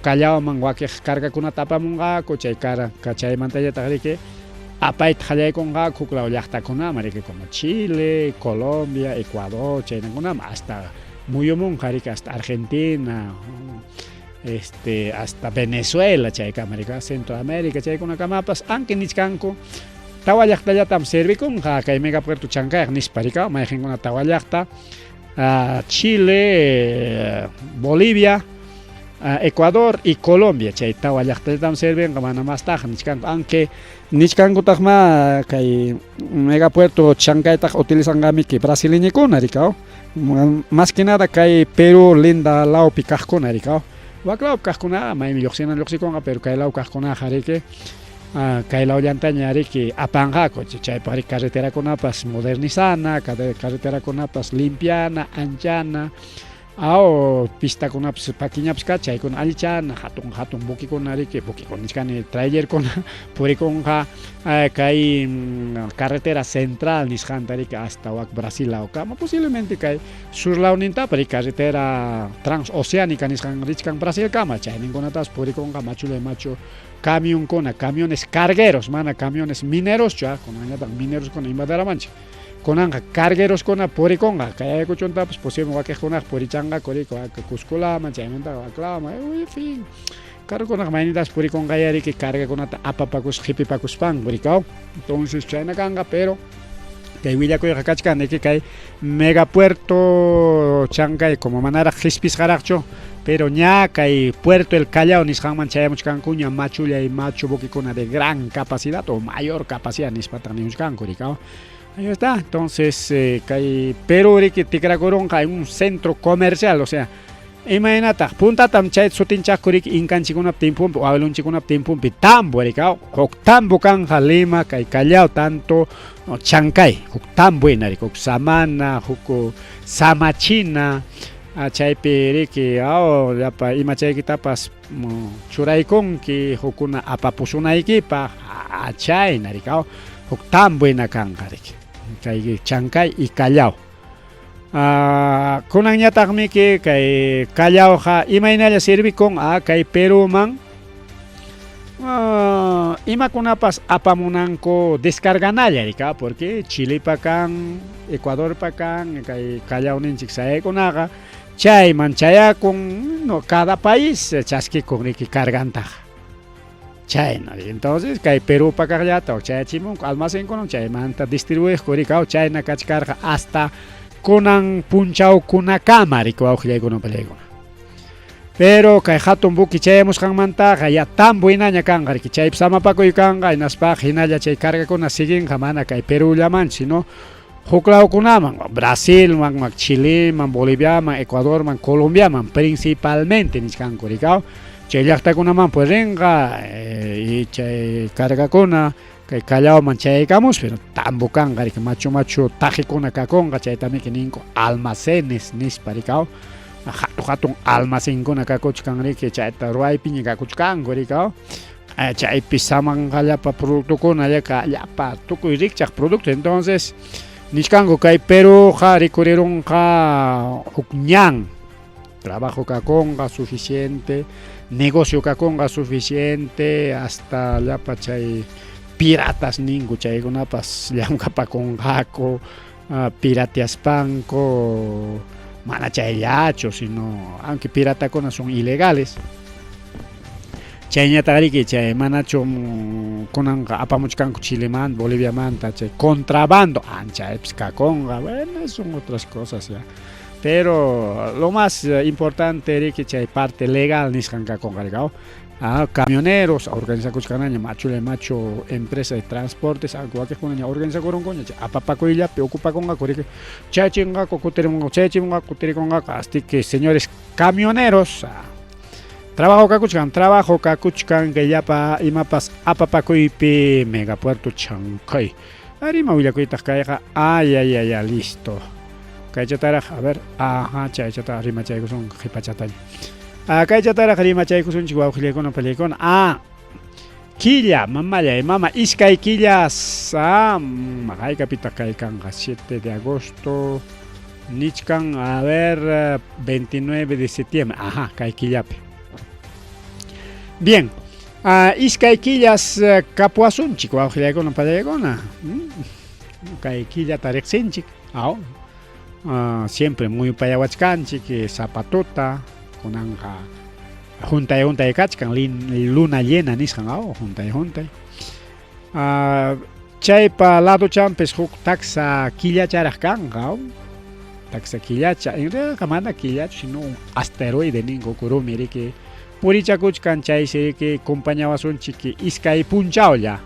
Callaoman wakiq cargakunata apamunqaku, chay chaymantallataq riki apayta qallaykunqaku huk law llaqtakunaman riki, como Chile, Colombia, Ecuador, chaynakunaman hasta muyumunqa riki hasta Argentina, este hasta Venezuela chaykama riki, Centroamérica chaykunakamapas, aunque nichkanku tawa llaqtallatam servikunqa kay megapuerto Chancayqa nispa riki, mayqinkuna tawa llaqta, Chile, Bolivia, Ecuador y Colombia chay tawa llaqtallatam servinqa mana mastaq nichkanku, aunque nichkankutaqmá kay megapuerto Chancaytaqa utilizanqamiki brasileñokuna rikaw, más que nada kay Perú linda lawpi kaqkuna rikaw, wak lawpi kaqkunaqa maymi lluqsinan lluqsikunqa, pero kay law kaqkunaqa riki kay lawllantaña riki apanqaku, chaypaq riki carreterakunapas modernizana, carreterakunapas limpiana, anchana, Aw, pistakunapas pakiñapas ka chaykuna allichana, hatun hatun buquekuna riki, buquekuna nichkani trailerkuna purikunqa kay carretera central nisqanta riki hasta wak Brasil lawkama, posiblemente kay sur lawnintapas riki carretera transoceánica nisqan richkan Brasilkama, chayninkunatapas purikunqa machullay machu camionkuna, camiones cargueros, mana camiones mineroschu, kunanñataq mineroskuna invadaramanchik. Kunanqa cargueroskuna purikunqa, kay Ayacuchontapas posible wakiqkunaqa purichanqaku riki wak Cuscolaman, chaymantaqa waklaman, en fin, carrokunaqa maynintapas purikunqaya riki cargakunata apapakuspa qipipakuspanku riki, entonces chayna kanqa, pero kay willakuyqa kachkan riki kay megapuerto Chancay como manaraq qispisqaraqchu, pero ña kay Puerto El Callao nisqanman chayamuchkankuña machullay machu buquekuna de gran capacidad o mayor capacidad nispataq nimuchkanku riki. Ahí está. Entonces, kay Perú riki tikrakurunqa en un centro comercial, o sea, imaynataq puntatam chay sutinchaqku riki inkanchikkunap tiemponpi o abuelonchikkunap tiemponpi tambo riki, huk tambo kanja Lima kay Callao tanto Chancay, huk tambo hina riki, huk samana, huk samachina, chaypi riki llapa imachaykitapas churaykunki hukuna apapusunaykipaq, chayna riki, huk tambo hina kanqa riki kay Chancay y Callao. Kunanñataqmiki kay Callaoqa imaynalla sirvikun kay Perúman imakunapas apamunanku descarganalla riki, porque Chilepa kan, Ecuadorpa kan, kay Callao ninchik sayaykunaqa chayman chayakun, no, cada país chaskikun riki cargantaqa. Chayna, entonces kay Perúpa kaqllata chayachimunku almacenkunaman chaymanta distribuiqku riki, chayna kachkarqa hasta kunan punchawkunakama riki wawqillaykuna pallaykuna. Pero kay hatun buque chayamusqanmantaqa ya tambo hinaña kanqa riki, chaypi samapakuy kanqa, hinaspaqa hinalla chay cargakuna siguinqa mana kay Perúllamanchu, sino huk lawkunaman, Brasilman, Chileman, Boliviaman, Ecuadorman, Colombiaman principalmente nichkanku riki, chay llaqtakunaman pues rinqa y chay cargakuna kay Callaoman chayaykamuspa, pero tambo kanqa riki, machu machu taqikuna kakunqa, chaytamiki ninku almacenes nispa riki, hatun hatun almacenkuna kakuchkan riki, chayta ruwaypiña kakuchkanku riki, chaypi samanqa llapa productokuna llapa tukuy rikchaq producto. Entonces nichkanku kay Perúqa rikurirunqa huk ñan, trabajo kakunqa suficiente, negocio kakunqa suficiente, hasta llapa chay piratas ninku chaykunapas llamkapakunqaku pirateaspanku, mana chayllachu, sino aunque piratakuna son ilegales, chayñataq riki chay manachu kunanqa apamuchkanku Chilemanta, Boliviamanta chay contrabando anchaypis kakunqa, bueno, son otras cosas ya. Pero lo más importante riki chay parte legal nisqan kakunqa riki, camioneros organizakuchkanaña machullay machu empresa de transportes, wakiqkunaña organizakurunkuña chay apapakuyllapi ocupakunqaku riki, chayachinqaku kutirimunqaku, chayachimunqaku kutirikunqaku, así que señores camioneros, trabajo kakuchkan, trabajo kakuchkan kay llapa imapas apapakuypi megapuerto Chancay. Arima willakuytaq kayqa, ay ay ay, ay listo. Kaychataraq, a ver, ajá, chaychataraq rimachaykusun qhipachataña. Kaychataraq rimachaykusunchik wawqillaykuna pallaykuna. Killa, mamallay, mama, iskay killas, haykapitaq kay kanqa, 7 de agosto, nichkan, a ver, 29 de septiembre, ajá, kay killapi. Bien, iskay killas kapuwasunchik wawqillaykuna pallaykuna. Kay killata riqsinchik, aw. Siempre muyupayawachkanchik sapa tuta, kunanqa huntay huntay kachkan luna llena nisqan aw huntay huntay. Chaypa ladochanpis huk taksa killacharaq kanqa aw taksa killacha, en realidadqa mana killachu sino un asteroide ninku huk rumi riki purichakuchkan chaysi riki compañawasunchik iskay punchawlla.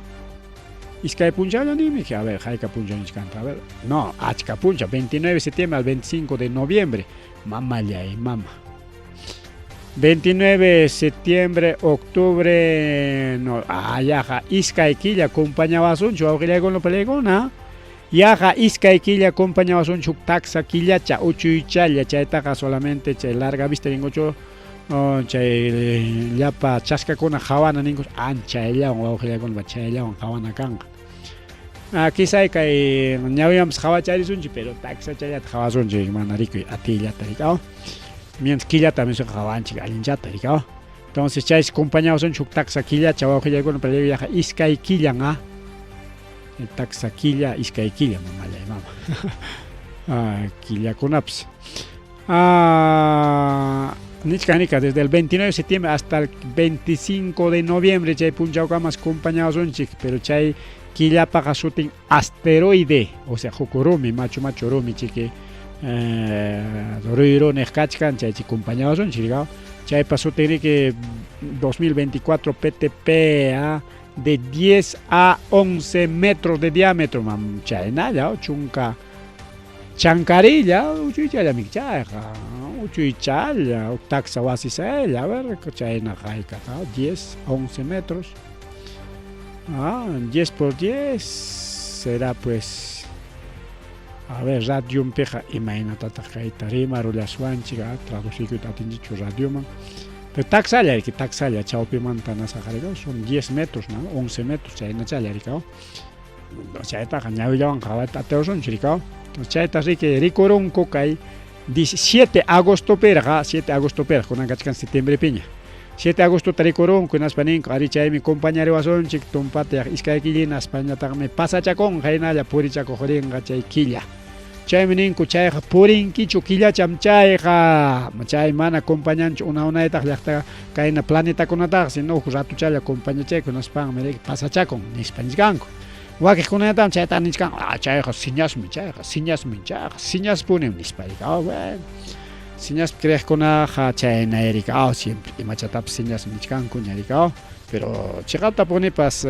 Iskay punchawlla ninmi, a ver, hayka punchaw nichkanta, a ver, no, achka punchaw, 29 de septiembre al 25 de noviembre, mamallay mama. 29 de septiembre, octubre, no, ah, yaqa iskay killa compañawasunchu wawqillaykuna palaykuna. Yaqa iskay killa compañawasunchu huk taksa killacha, uchuychalla, chaytaqa solamente chay larga vista ninkuchu. Oh, chay llapa chaskakuna qhawana ninkus anchayllawan wawqillaykuna chayllawan qhawana kanqa. Ah, quizá kay ñawiwanpas qhawacharisunchik, pero taksachallata qhawasunchik mana rikuy atiyllata rikaw. Mientras killata misqa qhawanchik allinchata rikaw. Entonces chaysi compañawasunchik huk taksa killacha wawqillaykuna pero yaqa iskay killan ah. Taksa killa, iskay killa mamallay mama. Ah, killakunapas. Ah, nichkan nika desde el 29 de septiembre hasta el 25 de noviembre chay punchawkamas compañawasunchik, pero chay killapaqa sutin asteroide, o sea, huk rumi, machu machu rumi chiki ruyru niq kachkan, chaychi compañawasunchik, rikaw. Chaypa sutin riki 2024 PTP, ah, de 10 a 11 metros de diámetro, mam, chaynalla, chunka chankarilla, uchuychalla chayqa, uchuychalla, huk taksa wasisalla, a ver, chayna haykata, 10, 11 metros. Ah, 10 por 10 será pues, a ver, radionpiqa imaynatataq kayta rimarullasuanchik, traducikuyta atinchikchu radioman. Pero taksalla riki, taksalla chawpimanta nasaqa rikaw, son 10 metros, ¿no? 11 metros, chaynachalla rikaw. Chaytaqa ñawillawan qhawayta atiwasunchik rikaw. Chayta riki rikurunku kay 7 agostopirqa, 7 agostopirqa, kunan kachkan septiembrepiña. 7 agostota rikurunku hinaspa ninku, ari chaymi compañariwasunchik tumpata yaq iskay killa hinaspañataqmi pasachakunqa hinalla purichakuq rinqa chay killa. Chaymi ninku chayqa purinkichu killacham chayqa, chay mana compañanchu una unaytaq llaqta kayna planetakunataqa, sino huk ratuchalla compañachayku hinaspanmi riki pasachakun nispa nichkanku. Wakiqkunañataqmi chaytaqa nichkanku, ah, chayqa siñasmi, chayqa siñasmi, chayqa siñaspunim nispa riki. Ah, bueno. Siñaspi creeqkunaqa chayna riki, ah, siempre imachatapas siñasmi nichkanku ña riki, ah. Pero chiqaptapunipas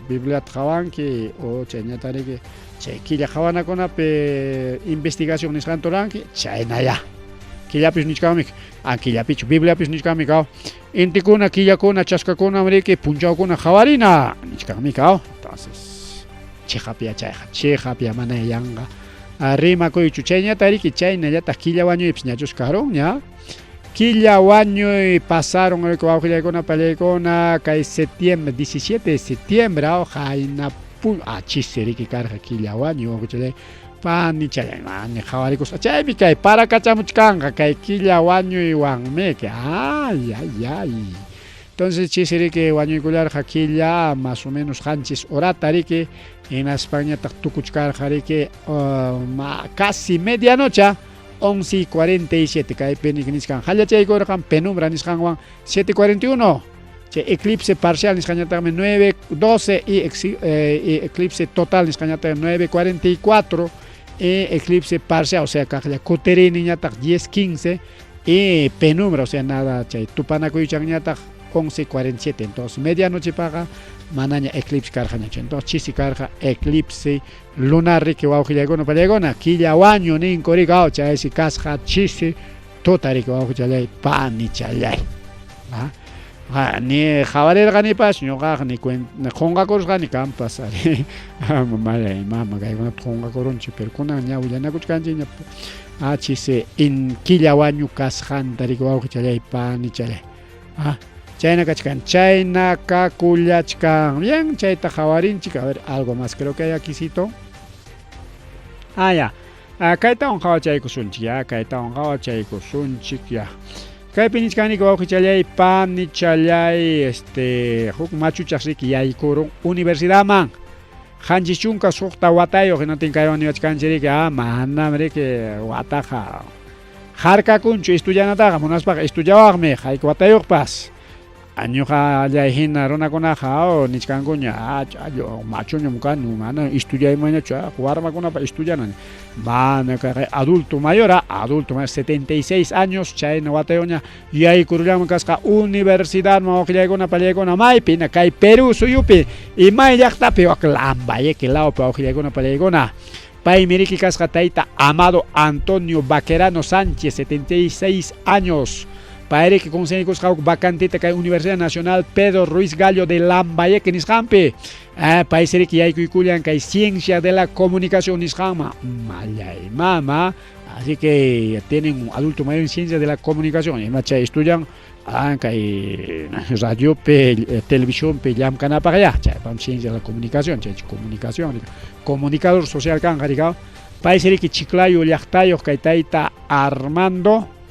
Bibliata qhawanki o chayñata riki chay killa qhawanakunapi investigación nisqanta ruranki, chaynayá. Killapis nichkanmi, ah, killapichu, Bibliapis nichkanmi kaw. Intikuna, killakuna, chaskakunam riki punchawkuna qhawarina nichkanmi kaw. Entonces, chiqapya chayqa, chiqapya mana yanqa rimakuychu. Chayñata riki chaynallataq killa wañuypis ñachus karunña. Killa wañuy pasaron riki wawqillaykuna pallaykuna kay septiembre, 17 de septiembre, qayna chisi riki karqa killa wañuy wawqichalay panichalay mani qhawarikusqa chaymi kay parakachamuchkanqa kay killa wañuywanmi ay ay ay. Entonces chisi riki wañuykullarqa killa más o menos qanchis horata riki hinaspañataq tukuchkarqa riki casi medianoche 11:47 kaypi nichkan hallachaykurqan penumbra nisqanwan 7:41 chay eclipse parcial nisqañataqmi 9:12 y eclipse total nisqañataqmi 9:44 y eclipse parcial, o sea, kaqlla kutiriyninñataq 10:15 y penumbra, o sea, nada chay tupanakuychanñataq 11:47. Entonces medianochepaqa manaña eclipse karqañachu. Entonces chisi karqa eclipse lunar riki wawqillaykuna pallaykuna killa wañu ninku riki, chaysi kasqa chisi tuta riki wawqichallay panichallay. Ni qhawarirqanipas ñuqaqa ni qunqakurusqani kanpas ari mamallay mama kaykunata qunqakurunchik, pero kunan ña willanakuchkanchikña chisi in killa wañu kasqanta riki wawqichallay panichallay. Chayna kachkan, chayna kakullachkan. Bien, chayta qhawarinchik. A ver, algo más creo que hay aquícito. Ah, ya. Kaytawan qhawachaykusunchik, ya, kaytawan qhawachaykusunchik, ya. Kaypi nichkaniki wawqichallay panichallay, huk machuchaq riki yaykurun universidadman. 76 watayuq hinatin kaywan niwachkanchik riki, ah, manam riki wataqa harkakunchu estudianataqa, munaspaqa estudiawaqmi hayka watayuqpas. Ñuqallay hina runakunaqa oh, nichkankuña, ah, challo, machuñam kani, mana estudiaymanñachu, ah, warmakunapa estudianan. Mana kayqa adulto mayor, ah, adulto mayor, 76 años, chayna watayuqña yaykurullanman kasqa universidadman wawqillaykuna pallaykuna maypi hina kay Perú suyupi y may llaqtapi wak Lambayeque lawpi wawqillaykuna pallaykuna. Paymi riki kasqa tayta Amado Antonio Vaquerano Sánchez, 76 años. Payriki conseguikusqa huk vacantita kay Universidad Nacional Pedro Ruiz Gallo de Lambayeque nisqanpi. Eh, paysi riki yaykuykullan kay Ciencia de la Comunicación nisqanman. Mallay mama. Así que tienen un adulto mayor en Ciencia de la Comunicación. Ima chay estudian ah, kay radiopi, eh, televisionpi llamkanapaq ya, chaypam ciencia de la comunicación, chay comunicación, comunicador social kanqa rikaw. Paysi riki Chiclayo llaqtayuq kay tayta Armando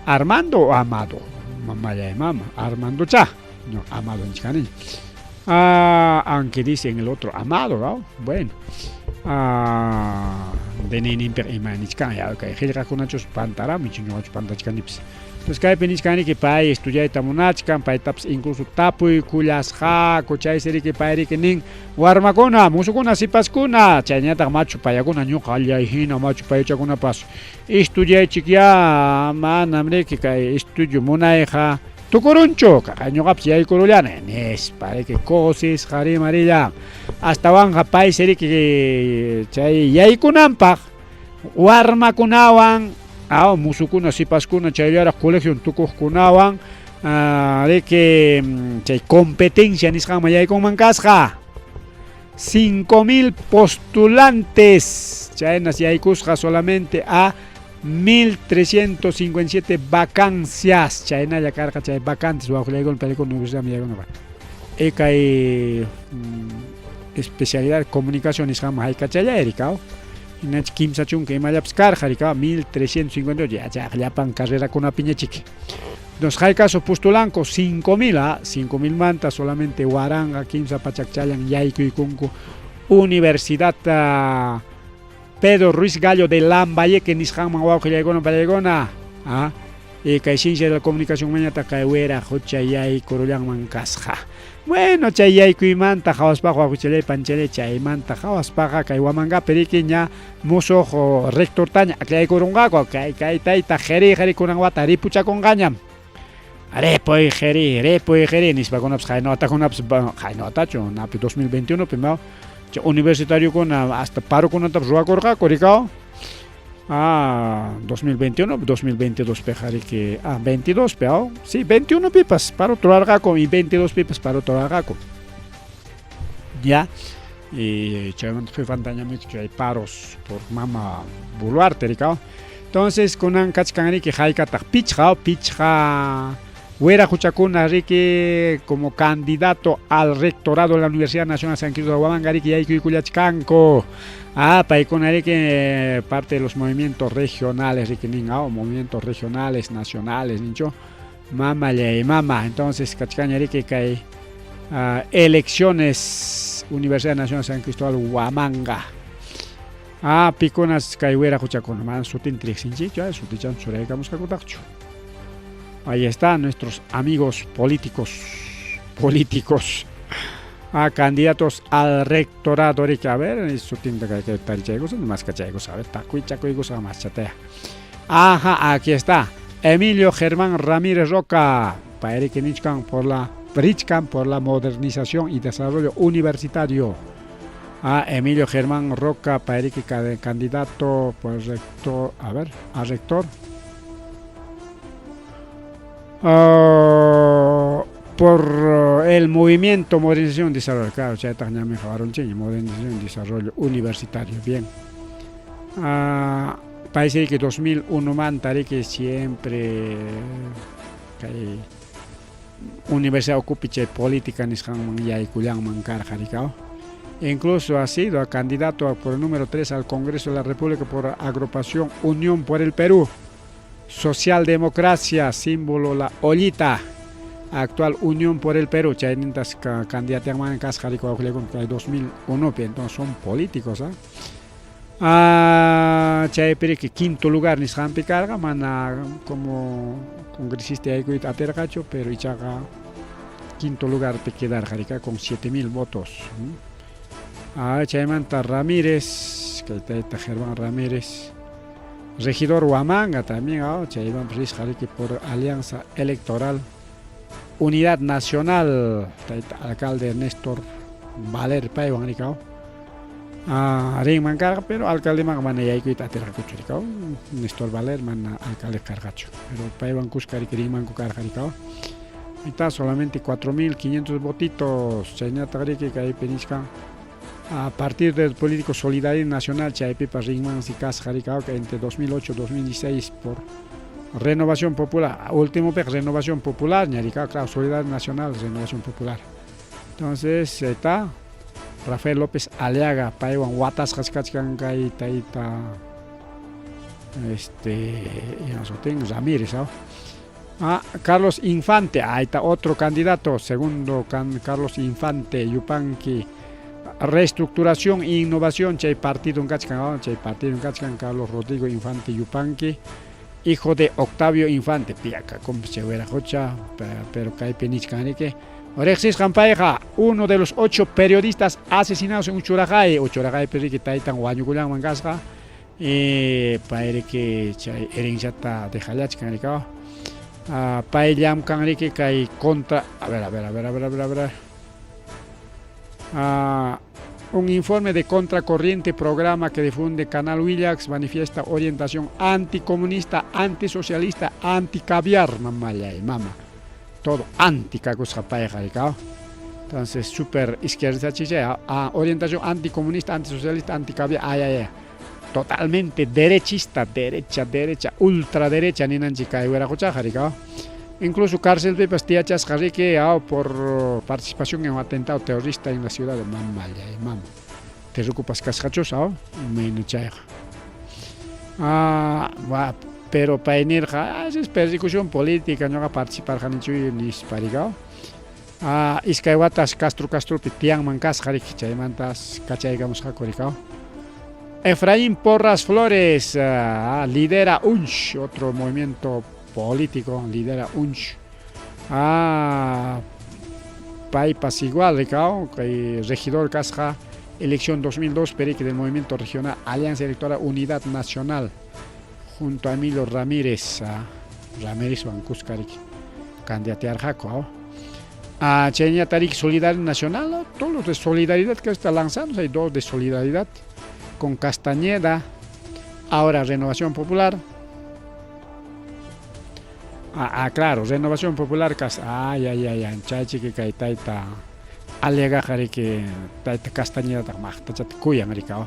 Armando o Amado, mamallay mama, Armandocha, no, Amado nichkani. Ah, aunque dice en el otro Amado, ¿no? Bueno. Ah, DNI-ninpiqa ima nichkan, ya, kay qillqakunachus pantarami, ñuqachus pantachkanipis. Entonces kaypi nichkaniki pay estudiayta munachkan, paytapas incluso tapuykullasqaku, chaysi riki pay riki nin, warmakuna, musukuna, sipaskuna, chayñataq machu payakuna, ñuqa allay hina machu payachakunapas estudiaychik ya, manam riki kay estudio munayqa tukurunchu, kaqay ñuqapas yaykurullani, nispa riki kusisqa rimarillan. Astawanqa paysi riki chay yaykunanpaq warmakunawan, aw musukuna, sipaskuna chayllaraq colegion tukuqkunawan riki chay competencia nisqanman yaykunman kasqa. 5000 postulantes chaynas yaykusqa solamente a 1357 vacancias chaynalla karqa chay vacantes wawqillaykuna paykuna universidadman yaykunapaq. E kay especialidad comunicación nisqanman haykachallay rikaw. Hinach 30 imallapas karqa rikaw 1358 ya chayqa llapan carrerakunapiñachik. Entonces haykaso postulanku 5000 ah, 5000 manta solamente 1300 challan yaykuykunku Universidad Pedro Ruiz Gallo de Lambayeque nisqanman wawqillaykuna pallaykuna ah, y kay ciencia de la comunicación mañata kay wira hucha yaykurullanman kasqa. Bueno, chay yaykuymanta hawaspaqa wawqichallay panchallay chaymanta hawaspaqa kay Huamangapi riki ña musuq rectortaña aklaykurunqaku kay kay tayta qiri qiri kunan wata ripuchakunqañam. Ripuy qiri, ripuy qiri nispakunapas qayna watakunapas qayna watachu napi 2021 pi ma chay universitariokuna hasta parokunatapas ruwakurqaku rikaw. Ah, 2021, 2022 piqa riki, ah, 22 pi, oh, sí, 21 pipas paro ruwarqaku y 22 pipas paro ruwarqaku. Ya, y chaymanta qipantañam chay paros por mama Boluarte rikaw. Entonces kunan kachkan riki haykataq pichqa, pichqa wiraquchakuna riki como candidato al rectorado de la Universidad Nacional San Cristóbal de Huamanga riki yaykuykullachkanku. Ah, paykuna riki parte de los movimientos regionales riki nin, ah, movimientos regionales, nacionales ninchu. Mama llay mama, entonces kachkaña riki kay elecciones Universidad Nacional San Cristóbal Huamanga. Ah, pikunas kay wiraquchakuna, mana sutinta riqsinchikchu, ah, sutichan churaykamusqakutaqchu. Ahí están nuestros amigos políticos, políticos, ah, candidatos al rectorado, riki, a ver, sutinta kay kay tarichaykusa, maskachaykusa, a ver, takuychakuykusa maschataya. Ajá, aquí está. Emilio Germán Ramírez Roca, payriki nichkan por la richkan por la modernización y desarrollo universitario. Ah, Emilio Germán Roca, payriki candidato por rector, a ver, a rector. Por el movimiento modernización y desarrollo, claro, chaytaq ñami hawarunchikña, modernización y desarrollo universitario, bien. Ah, paysi riki 2001 manta riki siempre kay universidad ukupi chay política nisqanman yaykullanman karqa rikaw. Incluso ha sido candidato por el número 3 al Congreso de la República por agrupación Unión por el Perú. Socialdemocracia, símbolo la ollita. Actual Unión por el Perú, chaynintas candidateanman kasqa riki wawqillaykuna kay 2001pi, entonces son políticos, ¿ah? Ah, chaypi riki quinto lugar nisqanpi karqa, mana como congresista yaykuyta atirqachu, pero ichaqa quinto lugarpi quedarqa rika con 7000 votos. Ah, chaymanta Ramírez, kay tayta Germán Ramírez, regidor Huamanga también, ah, chaymanpas risqa riki por Alianza Electoral Unidad Nacional, tayta alcalde Néstor Valer paywan rika. Ah, rinman karqa, pero alcaldemanqa mana yaykuyta atirqakuchu rikaw. Néstor Valer mana alcalde karqachu, pero paywan kuska riki rinmanku karqa rikaw. Está solamente 4.500 votitos, chaynataq riki kaypi nichkan a partir del político Solidaridad Nacional, chaypipas rinmansi kasqa rikaw entre 2008 2016 por Renovación Popular, último piqa Renovación Popular ña rikaw, claro, Solidaridad Nacional, Renovación Popular. Entonces, está Rafael López Aliaga, paywan watasqas kachkan kay tayta este sutin Ramírez, ¿no? Ah, Carlos Infante, ahí está otro candidato, segundo Carlos Infante, Yupanqui, Reestructuración e Innovación, chay partido kachkan, chay partido kachkan, Carlos Rodrigo Infante Yupanqui, hijo de Octavio Infante, piaca, como se jocha, pero kaypi nichkan riki. Riqsisqan payqa, uno de los 8 periodistas asesinados en Uchuraccay, Uchuraccaypi riki taytan wañukullanman kasqa, y pay riki chay herenciata dejallachkan rikaw. Ah, pay llamkan riki kay contra, a ver, a ver, a ver, a ver, a ver, a ver. Ah, un informe de Contracorriente, programa que difunde Canal Willax, manifiesta orientación anticomunista, antisocialista, anticaviar, mamá y mama. Todo anti kakusqa payqa rikaw. Entonces, super izquierda chicha, ah, orientación anticomunista, antisocialista, anticaviar, ay, ay, ay. Totalmente derechista, derecha, derecha, ultraderecha, ninanchik kay wiraquchaqa rikaw. Incluso cárcel pipas tiyachasqa riki por participación en un atentado terrorista en la ciudad de Mamalla y mama. Terrukupas kasqachus, imayna chayqa. Ah, va, pero pay nirqa, ah, es persecución política, ñuqa participarqanichu nispa rikaw. Ah, iskay watas Castro Castropi tiyanman kasqa riki, chaymantas kachaykamusqaku rikaw. Efraín Porras Flores, lidera UNCH, otro movimiento político, lidera UNCH. Ah, paypas igual, rikaw, kay regidor kasqa, elección 2002, perique del movimiento regional Alianza Electoral Unidad Nacional, junto a Emilio Ramírez, Ramírez wan kuska riki, candidatearqaku. Ah, chayñata riki Solidaridad Nacional, ¿no? Todos los de Solidaridad que está lanzando, hay dos de Solidaridad, con Castañeda, ahora Renovación Popular. Ah, ah, claro, Renovación Popular, ay, ay, ay, ay, chaychiki kay tayta Aliagaqa riki tayta Castañeda maqtachata kuyan rikaw.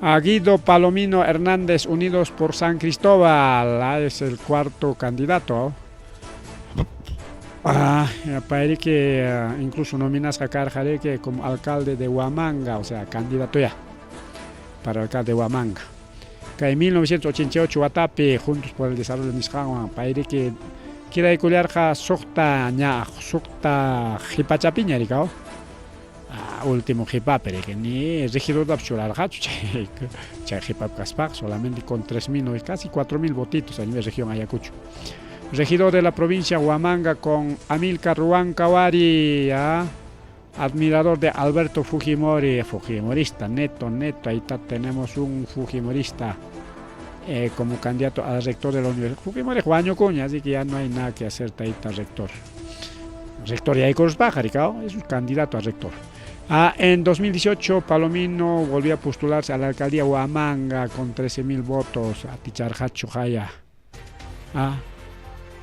A Guido Palomino Hernández, Unidos por San Cristóbal, ah, es el cuarto candidato. Ah, pay riki incluso nominasqa karqa riki como alcalde de Huamanga, o sea, candidato ya para alcalde de Huamanga. Kay 1988 watapi Juntos por el Desarrollo nisqanwan pay riki quedaykullarqa suqta ña suqta qipachapiña rikaw. Ah, último qipapi riki ni regidortapas churarqachu chay chay qipapi kaspaqa, solamente con 3.000, casi 4.000 votitos a nivel región Ayacucho. Regidor de la provincia Huamanga con Amilcar Huancahuari, ¿ah? Admirador de Alberto Fujimori, fujimorista, neto, neto, ahí está, tenemos un fujimorista como candidato al rector de la universidad. Fujimori wañukunña, así que ya no hay nada que hacer, ahí está rector. Rector y ahí Ricardo, es un candidato a rector. Ah, en 2018 Palomino volvió a postularse a la alcaldía Huamanga con 13.000 votos, a Ticharjacho Jaya. Ah.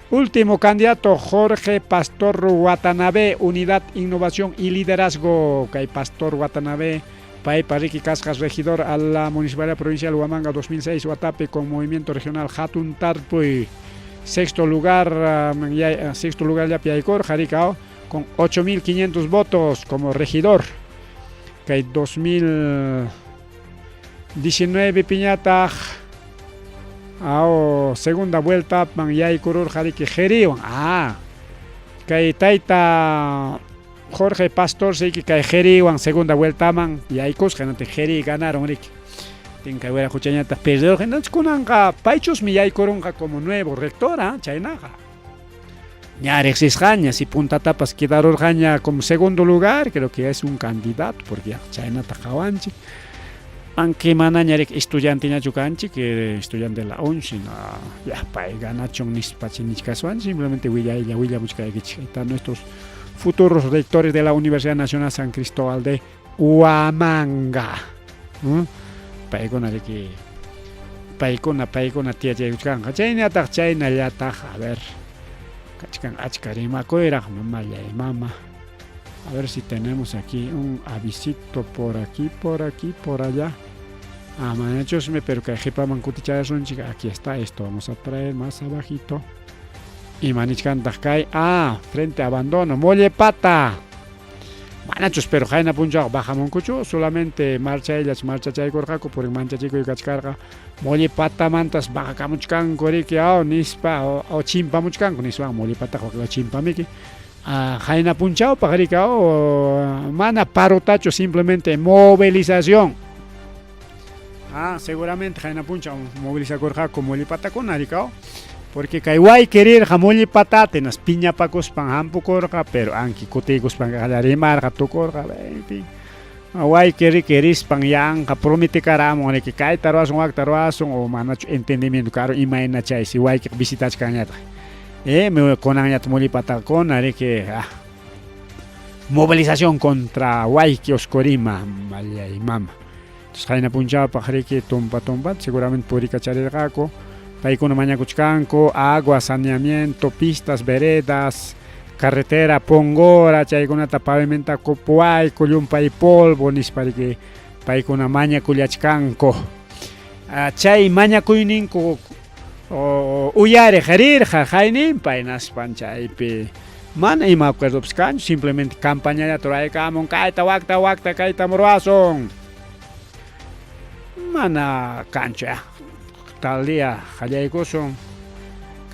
Último candidato, Jorge Pastor Watanabe, Unidad, Innovación y Liderazgo. Kay Pastor Watanabe, paypa riki kasqas regidor a la Municipalidad Provincial Huamanga 2006, watapi con Movimiento Regional Hatun Tarpuy. Sexto lugar, ya, sexto lugar ya yaykurqa, rikao, con 8.500 votos como regidor. Kay 2019 piñataq, segunda vuelta man yaykururqa riki Jeriwan. Ah, Kay tayta Jorge Pastor riki kay Jeriwan segunda vueltaman yaykusqa, hinaptin Jeri ganaron riki. Tin kay Wiraquchañataq perderurqa, hinaptin kunanqa paychusmi yaykurunqa como nuevo rector, ah, chaynaqa. Ña riqsisqaña, si puntatapas quedarurqaña como segundo lugar, creo que es un candidato, porque ya chaynata qawanchik. Aunque manaña riki estudianteñachu kanchik, estudiante de la UNS, sino ya pay ganachun nispa nichkaswan, simplemente willaylla willamuchkaykichik. Ahí están nuestros futuros rectores de la Universidad Nacional San Cristóbal de Huamanga. Paykuna riki paykuna paykuna tiyachaykuchkanqa chaynataq chaynallataq a ver kachkan achka rimakuyraq mamallay mama. A ver si tenemos aquí un avisito por aquí, por aquí, por allá. Ah, manachusmi, pero kay qhipaman kutichayasunchik. Aquí está esto, vamos a traer más abajito. Ima nichkantaq kay? Ah, frente abandono, Mollepata. Manachus, pero qayna punchawqa bajamunkuchu, solamente marchayllach marchachaykurqaku, purin manchachikuy kachkarqa. Mollepatamantas bajakamuchkanku riki, aw nispa, o chimpamuchkanku niswan, Mollepataqa waklaw chimpamiki. Ah, qayna punchawpaq riki, aw, mana parotachu, simplemente movilización. Ah, seguramente qayna punchaw movilizakurqaku Mollepatakuna riki, aw. Porque kay wayki rirqa Mollepatata, hinas piñapakuspan hampukurqa, pero anki kutiykuspan qallarimarqa, tukurqa, en fin. Wayki riki rispan yanqa prometekaramun riki kayta ruwasun, wakta ruwasun, o manachu entendimiento karun imayna chaysi waykiqa visitachkanñataq. Kunanñataq Mollepatakuna riki, ah, movilización contra Wayki Oscorima, mallay mama. Entonces qayna punchawpaq riki tumpa tumpata seguramente purikacharirqaku. Paykuna mañakuchkanku agua, saneamiento, pistas, veredas, carretera, Pongora, chaykunata pavimentakupuwayku, llumpay polvo nispa riki paykuna mañakullachkanku. Chay mañakuyninku uyariq rirqa qayninpa hinaspan chaypi mana ima acuerdopas kanchu, simplemente campañallata ruraykamun, kayta wakta wakta kaytam ruwasun. Mana kanchu ya. Tal día qallaykusun.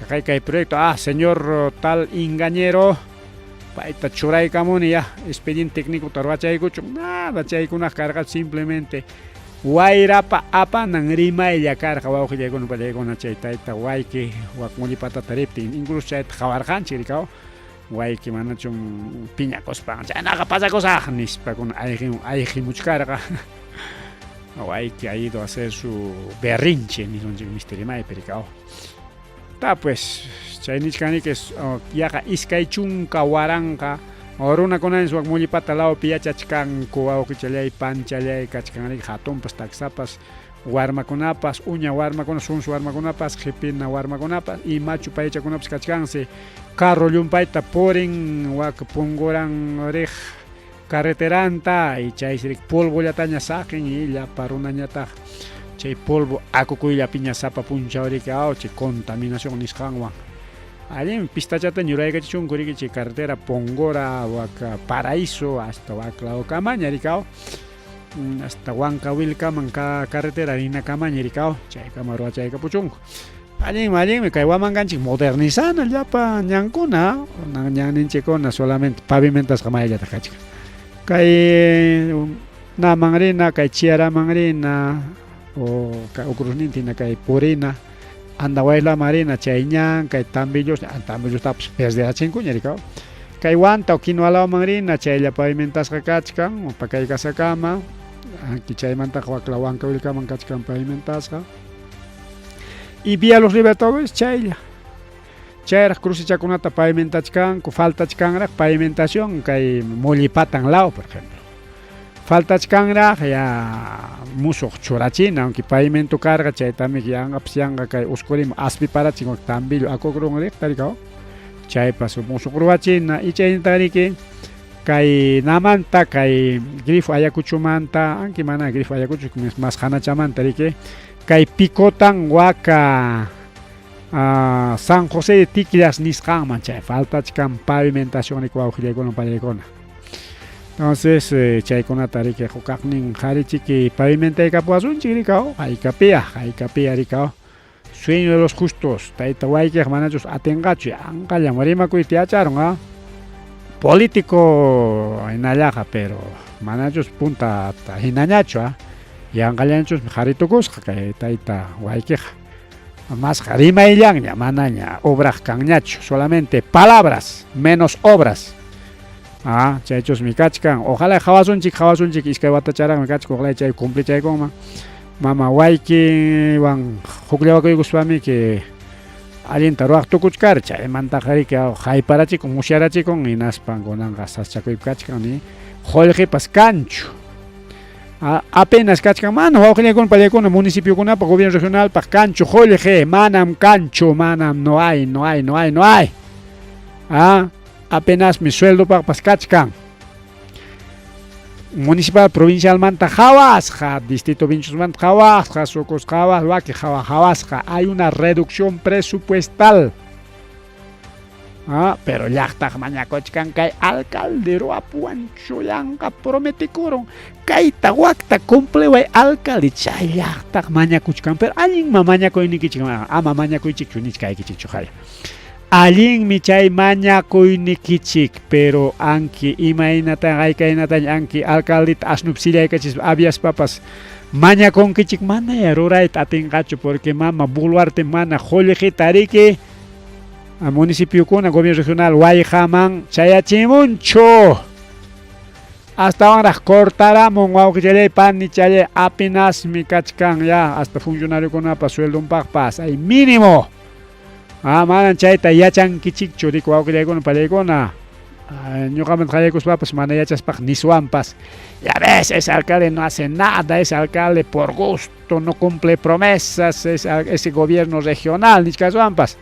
Kay kay proyecto, ah, señor tal engañero, payta churaykamuni ya, expediente técnico ruwachaykuchun. Nada, chaykunaq karqa simplemente wayrapa apanan rimaylla karqa wawqillaykuna pallaykuna chay tayta wayki wak Mollepatata riptin, incluso chayta qawarqanchik rikaw. Wayki manachum piñakuspan chaynaqa pasakusaq nispakuna ayqimuchkarqa. Wayki ha ido a hacer su berrinche nisunchik misti rimaypi rikaw. Ta pues chay nichkaniki yaqa 20,000 runakunañas wak Mollepata lawpi yachachkanku wawqichallay panchallay kachkan riki hatunpas taksapas warmakunapas uña warmakuna sunsu warmakunapas qipina warmakunapas y machu paychakunapas kachkansi carro llumpayta purin wak Pongoran riq carreteranta y chaysi riki polvollataña saqin y llapa runañataq chay polvo akukuyllapiña sapa punchaw riki aw chay contaminación nisqanwan. Allin pistachata ñuraykachichunku riki chay carretera Pongora wak Paraíso hasta wak lawkamaña riki aw hasta Huancawilcaman carretera rinakamaña riki aw chaykama ruwachaykapuchunku. Allinmi, allinmi kay Huamanganchik modernizana llapa ñankuna, ñanninchikkuna solamente pavimentasqa mayllataq kachkan. Kay naman rina, kay Chiaraman rina o Ucruzninta hina kay purina, Andahuaylaman rina chay ñan, kay Tambillos, Tambillostapas perderachinkuña rikaw. Kay Huanta o Quinoalawman rina chaylla pavimentasqa kachkan, Pakaykasakama, chaymantaqa wakla Huancawilcaman kachkan pavimentasqa. Y Vía Los Libertadores chaylla. Chayraq crucechakunata pavimentachkanku, faltachkanraq pavimentación kay Mollepatan law, por ejemplo. Faltachkanraq ya musuq churachina, aunque pavimento karqa chaytami yanqapas yanqa kay Usqurima aspiparachin wak Tambillo akukrun riqta rikaw. Chaypas musuq ruwachina y chaynata riki kay namanta kay grifo Ayacuchomanta, aunque mana grifo Ayacucho más hanachamanta riki kay Picotan waka San José de Ticllas nisqanman chay faltachkan pavimentación riki wawqillaykuna pallaykuna. Entonces chaykunata riki hukaqnin qharichiki pavimentaykapuwasunchik rikaw, haykapia, haykapia rikaw. Sueño de los justos, tayta waykiq manachus atinqachu, yanqallam rimakuyta yacharun, ah. Político hinallaqa, pero manachus punta hinañachu, ah. Yanqallanchusmi qharitukusqa kay tayta waykiqa. Masqa rimayllanña, manaña obraq kanñachu, solamente palabras, menos obras. Ah, chaychusmi kachkan. Ojalá qhawasunchik, qhawasunchik, iskay watacharaqmi kachkan, ojalá chay cumplichaykunman. Mama waykiwan hukllawakuykuspami que allinta ruwaq tukuchkar, chaymantaqa riki hayparachikun, musyarachikun, hinaspan kunanqa sasachakuypi kachkan, ni qullqipas kanchu. Apenas kachkan, mana wawqillaykuna, pallaykuna, municipiokunapaq, gobierno regionalpaq kanchu qullqi, manam kanchu, manam, no hay, no hay, no hay, no hay. Ah, apenasmi sueldopaqpas kachkan. Municipal provincialmanta qhawasqa, distrito Vinchusmanta qhawasqa, Sucos qhawasqa, waki qhawa qhawasqa, hay una reducción presupuestal. Ah, pero llaqtaq mañakuchkan kay alcalde ruwapuwanchu yanqa prometikurun kayta wakta cumpliway alcalde chay llaqtaq mañakuchkan, pero allinma mañakuynikichik, ama mañakuychikchu nichkaykichikchu jaya. Allinmi chay mañakuynikichik, pero anki imaynatan haykaynataña anki alcaldeta asnupi sillaykachispa aviaspapas mañakunkichik, manaya rurayta atinqachu porque mama Boluarte mana qullqita riki municipiokuna gobierno regional wayqaman chayachimunchu. Astawanraq cortaramun wawqichallay panichallay apenasmi kachkan ya hasta funcionariokunapa sueldonpaqpas hay mínimo. Ah, manan chayta yachankichikchu, riku wawqillaykuna pallaykuna. Ñuqamanta qallaykuspapas mana yachaspaq niswanpas. Ya ves, ese alcalde no hace nada, ese alcalde por gusto no cumple promesas, ese gobierno regional, nichkaswanpas.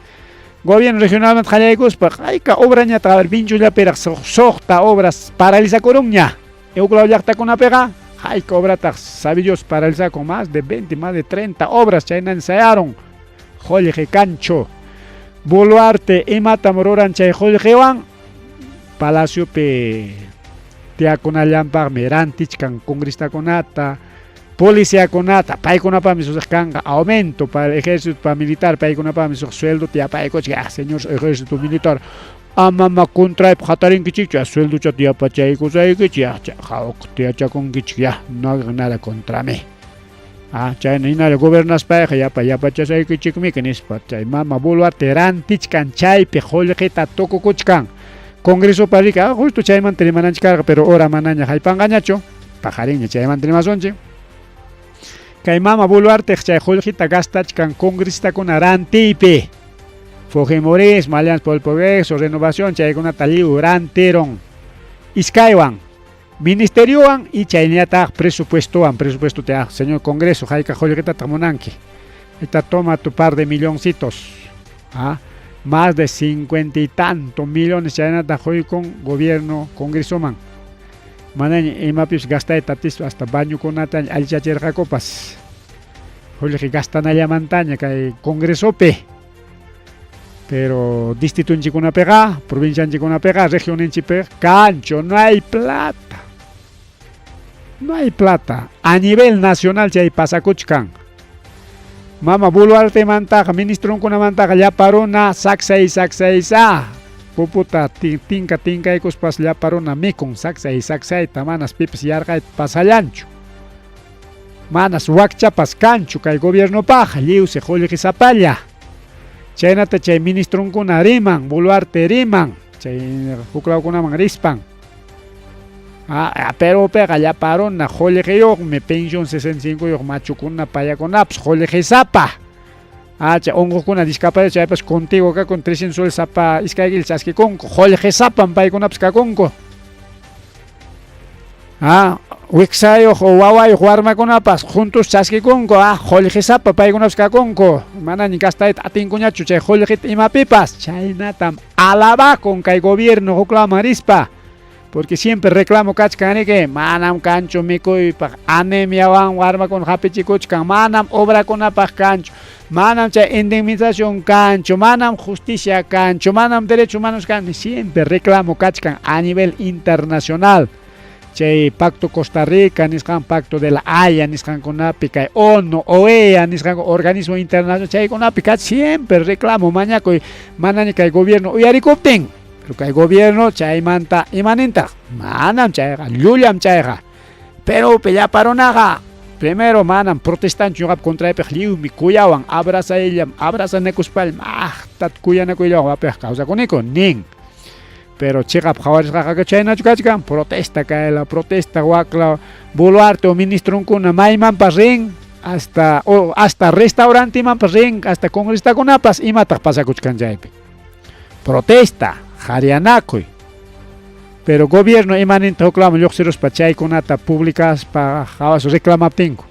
Gobierno regionalmanta qallaykuspa, hayka obrañataq, a ver, Vinchullapiraq suqta obras paralizakurunña. Huk llaqtakunapiqa, hayka obrataq, sabe Dios, paralizakun, más de 20, más de 30 obras chaynaña sayarun. Qullqi kanchu. Boluarte imatam ruran chay qullqiwan? Palaciopi tiyakunallanpaqmi rantichkan congresista-kunata, policiakunata, paykunapaqmi sucq kanqa aumento para el ejército, para militar, paykunapaqmi suq sueldota yapaykuchkan. Ah, señor ejército militar, amama contraypaq hatarinkichikchu, ya sueldochata yapachaykusaykichik, ya hawka tiyachakunkichik, ya no hagan nada contra mí. Ah, chayna hinalla gobernaspayqa yapa yapachasaykichikmiki nispa chay mama Boluarte rantichkan chaypi qullqita tukukuchkan. Congresopa riki, ah, justo chaymanta rimananchik karqa, pero hora manaña haypanqañachu, paqarinña chaymanta rimasunchik. Kay mama Boluarteq chay qullqita gastachkan congresistakuna rantiypi. Fujimorismo, Alianza por el Progreso, Renovación, chaykunata lliw rantirun. Iskaywan, ministeriowan y chaynallataq presupuestowan, presupuesto te, ah, señor Congreso, hayka qullqitataq munanki. Esta toma tu par de milloncitos. Ah, más de 50 y tanto millones chaynata quykun gobierno congresoman. Manaña imapis gastayta atispa hasta bañokunata allichachirqakupas. Qullqi gastanallamantaña kay congresopi. Pero distritunchikunapiqa, provincianchikunapiqa, regioninchikpiqa kanchu, no hay plata. No hay plata. A nivel nacional chay pasakuchkan. Mama Boluartemantaqa, ministronkunamantaqa llapa runa saksay saksaysa. Puputa tinka tinkaykuspas llapa runa mikun saksay saksayta, manas pipas yarqayta pasallanchu. Manas wakchapas kanchu kay gobiernopaq, lliwsi qullqisapalla. Chaynata chay ministronkuna riman, Boluarte riman, chay huklawkunaman rispan. Ah, Perupiqa llapa runa qullqiyuqmi, pensión 65yuq machukuna payakunapas qullqisapa. Ah, chay unquqkuna discapacidad chaypas contigo kakun 300 soles sapa iskay killa chaskikunku, qullqisapam paykunapas kakunku. Ah, wiksayuq o wawayuq warmakunapas juntos chaskikunku, ah, qullqisapa paykunapas kakunku. Manaña gastayta atinkuñachu chay qullqita imapipas. Chaynatam alabakun kay gobierno huklawman rispa. Porque siempre reclamo kachkan riki, manam kanchu mikuypaq, anemiawan warmakuna hapichikuchkan, manam obrakunapaq kanchu, manam chay indemnización kanchu, manam justicia kanchu, manam derechos humanos kanchu, siempre reclamo kachkan a nivel internacional. Chay Pacto Costa Rica nisqan, Pacto de la Haya nisqankunapi, kay ONU, OEA nisqan organismo internacional chaykunapi kach siempre reclamo mañakuy, manaña kay gobierno uyarikuptin. Pero kay gobierno chaymanta imanintaq? Manam chayqa, llullam chayqa. Perupi llapa runaqa primero manam protestanchu ñuqap contraypiq lliwmi kuyawan, abrazayllam, abrazanakuspallam maqta kuyanakuyllawan wapiq kawsakuniku nin. Pero chiqap qhawarisqaqa chaynachu kachkan, protesta kayla, protesta wakla, Boluarte o ministronkuna maymanpas rin, hasta o hasta restaurantemanpas rin, hasta congresistakunapas, imataq pasakuchkan chaypi? Protesta, qhariyanakuy. Pero gobierno imaninta huklaman lluqsiruspa chaykunata publicaspa hawas reclamaptinku.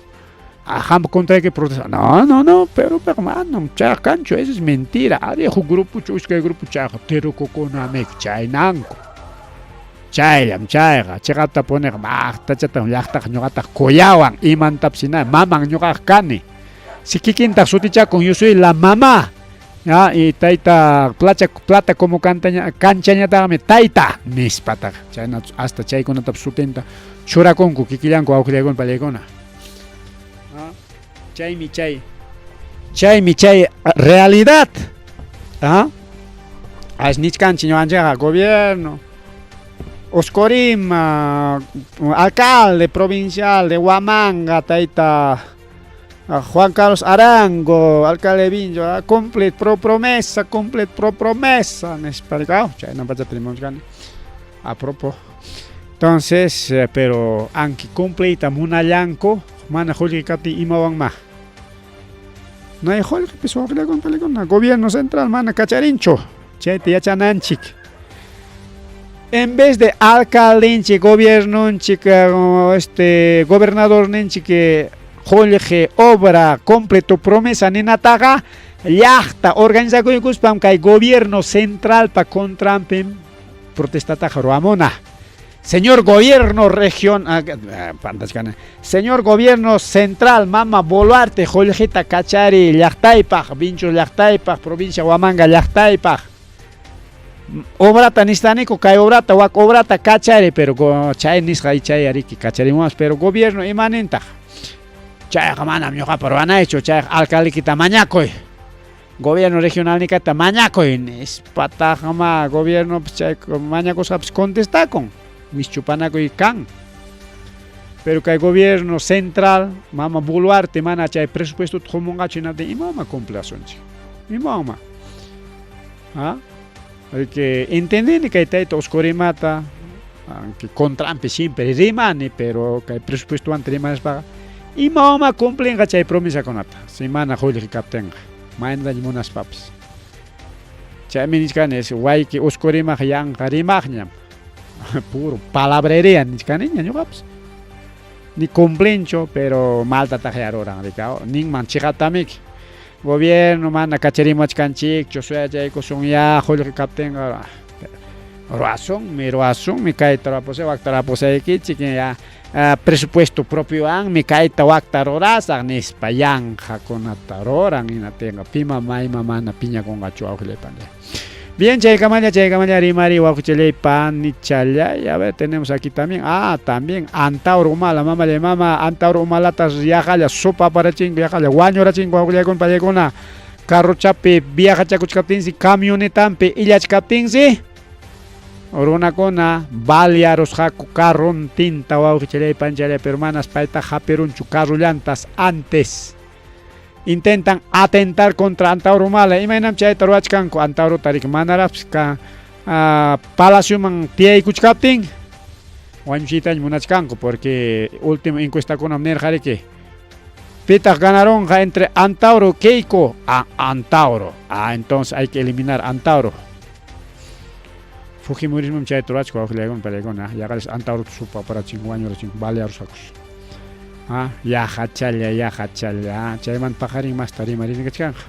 Ah, qampa contrayki protesta. No, no, no, pero manam chayqa kanchu, eso es mentira. Ari huk grupochu, iskay grupo chayqa tirukukunamiki chaynanku. Chayllam chayqa, chiqapta puniqa maqtachataq llaqtaqa ñuqataq kuyawan, imantapas hina maman ñuqaqa kani. Si kikintaq sutichakun, yo soy la mamá. Ya, y tayta placha, plata como cantaña, canchañataqmi tayta nispataq chayna hasta chaykunatapas sutinta churakunku kikillanku awqillaykuna pallaykuna. Chaymi chay chaymi chay realidad. ¿Ah? As nichkanchik ñuqanchikqa gobierno Oscorima, alcalde provincial de Huamanga, tayta Juan Carlos Arango, alcalde de Vincho, cumple pro promesa, cumple pro promesa, nispa chayna pachata rimamuchkani. A propósito. Entonces, pero aunque cumpliyta munallanku, mana qullqi kaptin imawanma. No hay qullqipis waqllakun palikuna, gobierno central mana kacharinchu, chayta yachananchik. En vez de alcaldenchik, gobiernonchik, este gobernadorninchik qullqi obra cumple tu promesa ninataqa llaqta organizakuykuspam kay gobierno centralpa contranpim protestataqa ruwamuna. Señor gobierno región, pantachkani. Señor gobierno central, mama Boluarte, qullqita kachari llaqtaypaq, Vinchos llaqtaypaq, provincia Huamanga llaqtaypaq. Obrata nistaniku, kay obrata, wak obrata kachari, pero chay nisqa y chay ariki kacharimuwas, pero gobierno imanintaq? Chayqa manam ñuqapa ruwanaychu, chayqa alcaldekita mañakuy. Gobierno regionalnikata mañakuy nispataqma gobiernopas chay mañakusqapas contestakun, wischupanakuy kan. Pero kay gobierno central, mama Boluarte mana chay presupuestota qumunqachu hinaptin imawanma cumpliwasunchik? Imawanma? ¿Ah? Que entendini kay tayta Oscorimata, aunque contranpi siempre rimani, pero kay presupuestowan rimaspaqa imawanma cumplinqa chay promesakunata, si mana qullqi kaptinqa, maynallaña munaspapas. Chaymi nichkani, wayki Oscorimaq yanqa rimaqñam, puro palabrería nichkaniña ñuqapas. Ni cumplinchu, pero maltataq ruran, rikaw, ninman chiqaptamiki. Gobierno mana kacharimuwachkanchikchu, suyachaykusunyá qullqi kaptinqa. Ruwasunmi, ruwasunmi kayta ruwapusay, wakta ruwapusaykichik, ya presupuesto propiowanmi kayta wakta rurasaq nispa yanqakunata ruran, hinaptinqa pima mayma mana piñakunqachu wawqillay panillay. Bien, chaykamalla, chaykamalla rimari wawqichallay panichallay. A ver, tenemos aquí también, también Antauro Humala, mamallay mama, Antauro Humalatas yaqalla sopa aparachinku, yaqalla wañurachinku wawqillaykuna pallaykuna. Carrochapi viajachakuchkaptinsi, camionetampi illachkaptinsi, runakuna balearusqaku carrontinta wawqichallay panchallay, pero manas payta hapirunchu carrollantas antes. Intentan atentar contra Antauro Humala, imaynam chayta ruwachkanku Antaurota riki manaraqpis ka palacioman tiyaykuchkaptin wañuchiytaña munachkanku, porque último encuestakunam nirqa riki pitaq ganarunqa entre Antauro Keiko a Antauro. Entonces hay que eliminar Antauro. Fujimorismo chayta ruwachku wawqillaykuna pallaykuna, yaqalis Antaurota supa aparachin wañurachin balearusqakus. Yaqachalla, yaqachalla, chaymanta paqarin masta rimarini kachkanqa.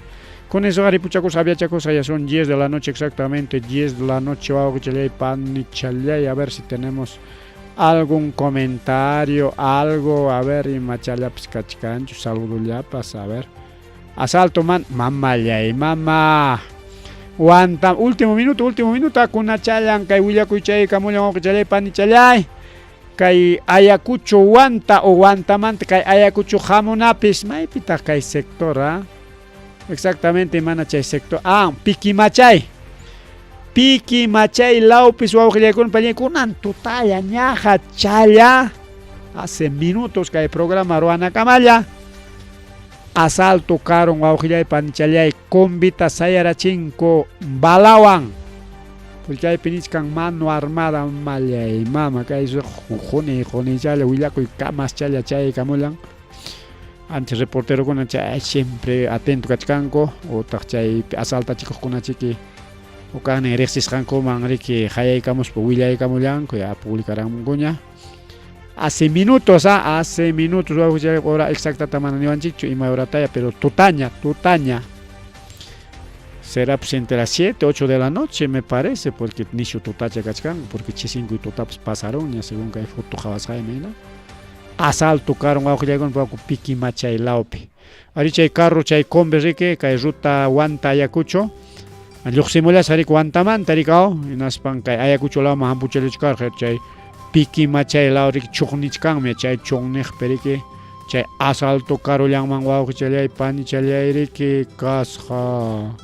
Con eso ripuchakusqa, aviachakusqa, ya son 10 de la noche exactamente, 10 de la noche, wawqichallay, panichallay, a ver si tenemos algún comentario, algo, a ver, imachallapas kachkanchu, saludollapas, a ver. Asalto man, mamallay, mama. Wanta, último minuto, último minuto, akunachallan, kay willakuychay, kamullan, wawqichallay, panichallay. Kay Ayacucho Huanta o Huantamanta, kay Ayacucho hamunapis, maypitaq kay sector, ah? Exactamente, mana chay sector, Piquimachay. Piki machay lawpis wawqillaykuna pañikunan tutalla ñaqa challa hace minutos kay programa ruwanakamalla asalto karun wawqillay panichallay combita sayarachinku balawan chaypi nichkan mano armada mallay mama kay quni qunichalla willakuy kamaschalla chaykamullan ancha reporterokuna chay siempre atento kachkanku utaq chay asaltachikuqkunachiki hukaqnin riqsisqankuman riki qayaykamuspa willaykamullanku ya publicaramunkuña hace minutos ah hace minutos chay hora exactata mana niwanchikchu ima horataya pero tutaña tutaña será pues entre las 7 8 de la noche me parece porque nishu tutacha kachkan porque chisinkuy tutapas pasarunña según kay foto qhawasqayman hina asalto karun wawqillaykuna paku piki machay lawpi ari chay carro chay combi riki kay ruta Huanta Ayacucho lluqsimullasqa riki Huantamanta riki aw hinaspan kay Ayacucho lawman hampuchallachkarqa chay piki machay law riki chuqnichkanmi chay chunniqpi riki chay asalto carollanman wawqichallay panichallay riki kasqa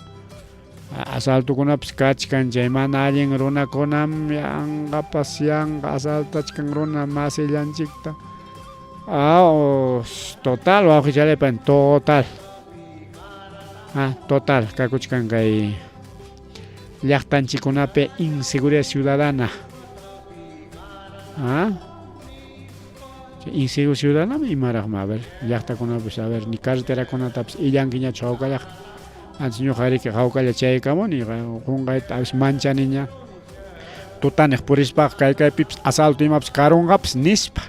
asaltokunapas kachkan chay mana allin runakunam yanqapas yanqa asaltachkan runa masillanchikta ah total wawqichalay pan total ah total kakuchkan kay llaqtanchikkunapi inseguridad ciudadana ah inseguridad ciudadana imaraqmi a ver llaqtakunapis a ver ni carreterakunatapas illankiñachu hawkallaqa ancha ñuqa riki hawkalla chaykamuni qunqayta a veces manchaniña tutaniq purispaqa kay kaypipas asalto imapas karunqapas nispa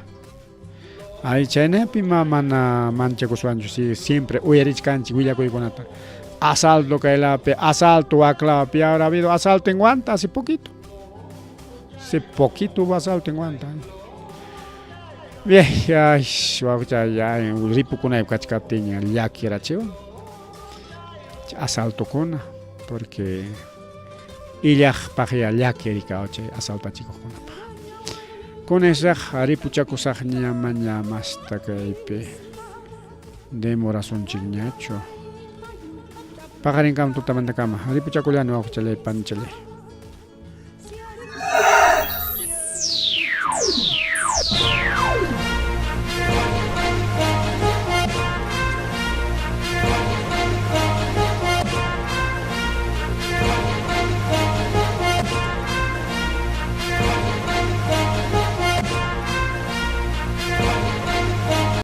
ay chaynapi ma mana manchakuswanchu si siempre uyarichkanchik willakuykunata asalto kaylapi asalto waklapi ahora ha habido asalto en Huanta hace poquito hace poquito hubo asalto en Huanta bien ay wawqicha ya ripukunaypi kachkaptinña llakirachiwan asaltokuna porque illaqpaq ya llaki rikaw chay asaltachikuqkunapaq kunisaq ripuchakusaqña maña masta kaypi demorasunchikñachu paqarinkama tutamantakama ripuchakullani wawqichalay panichalay.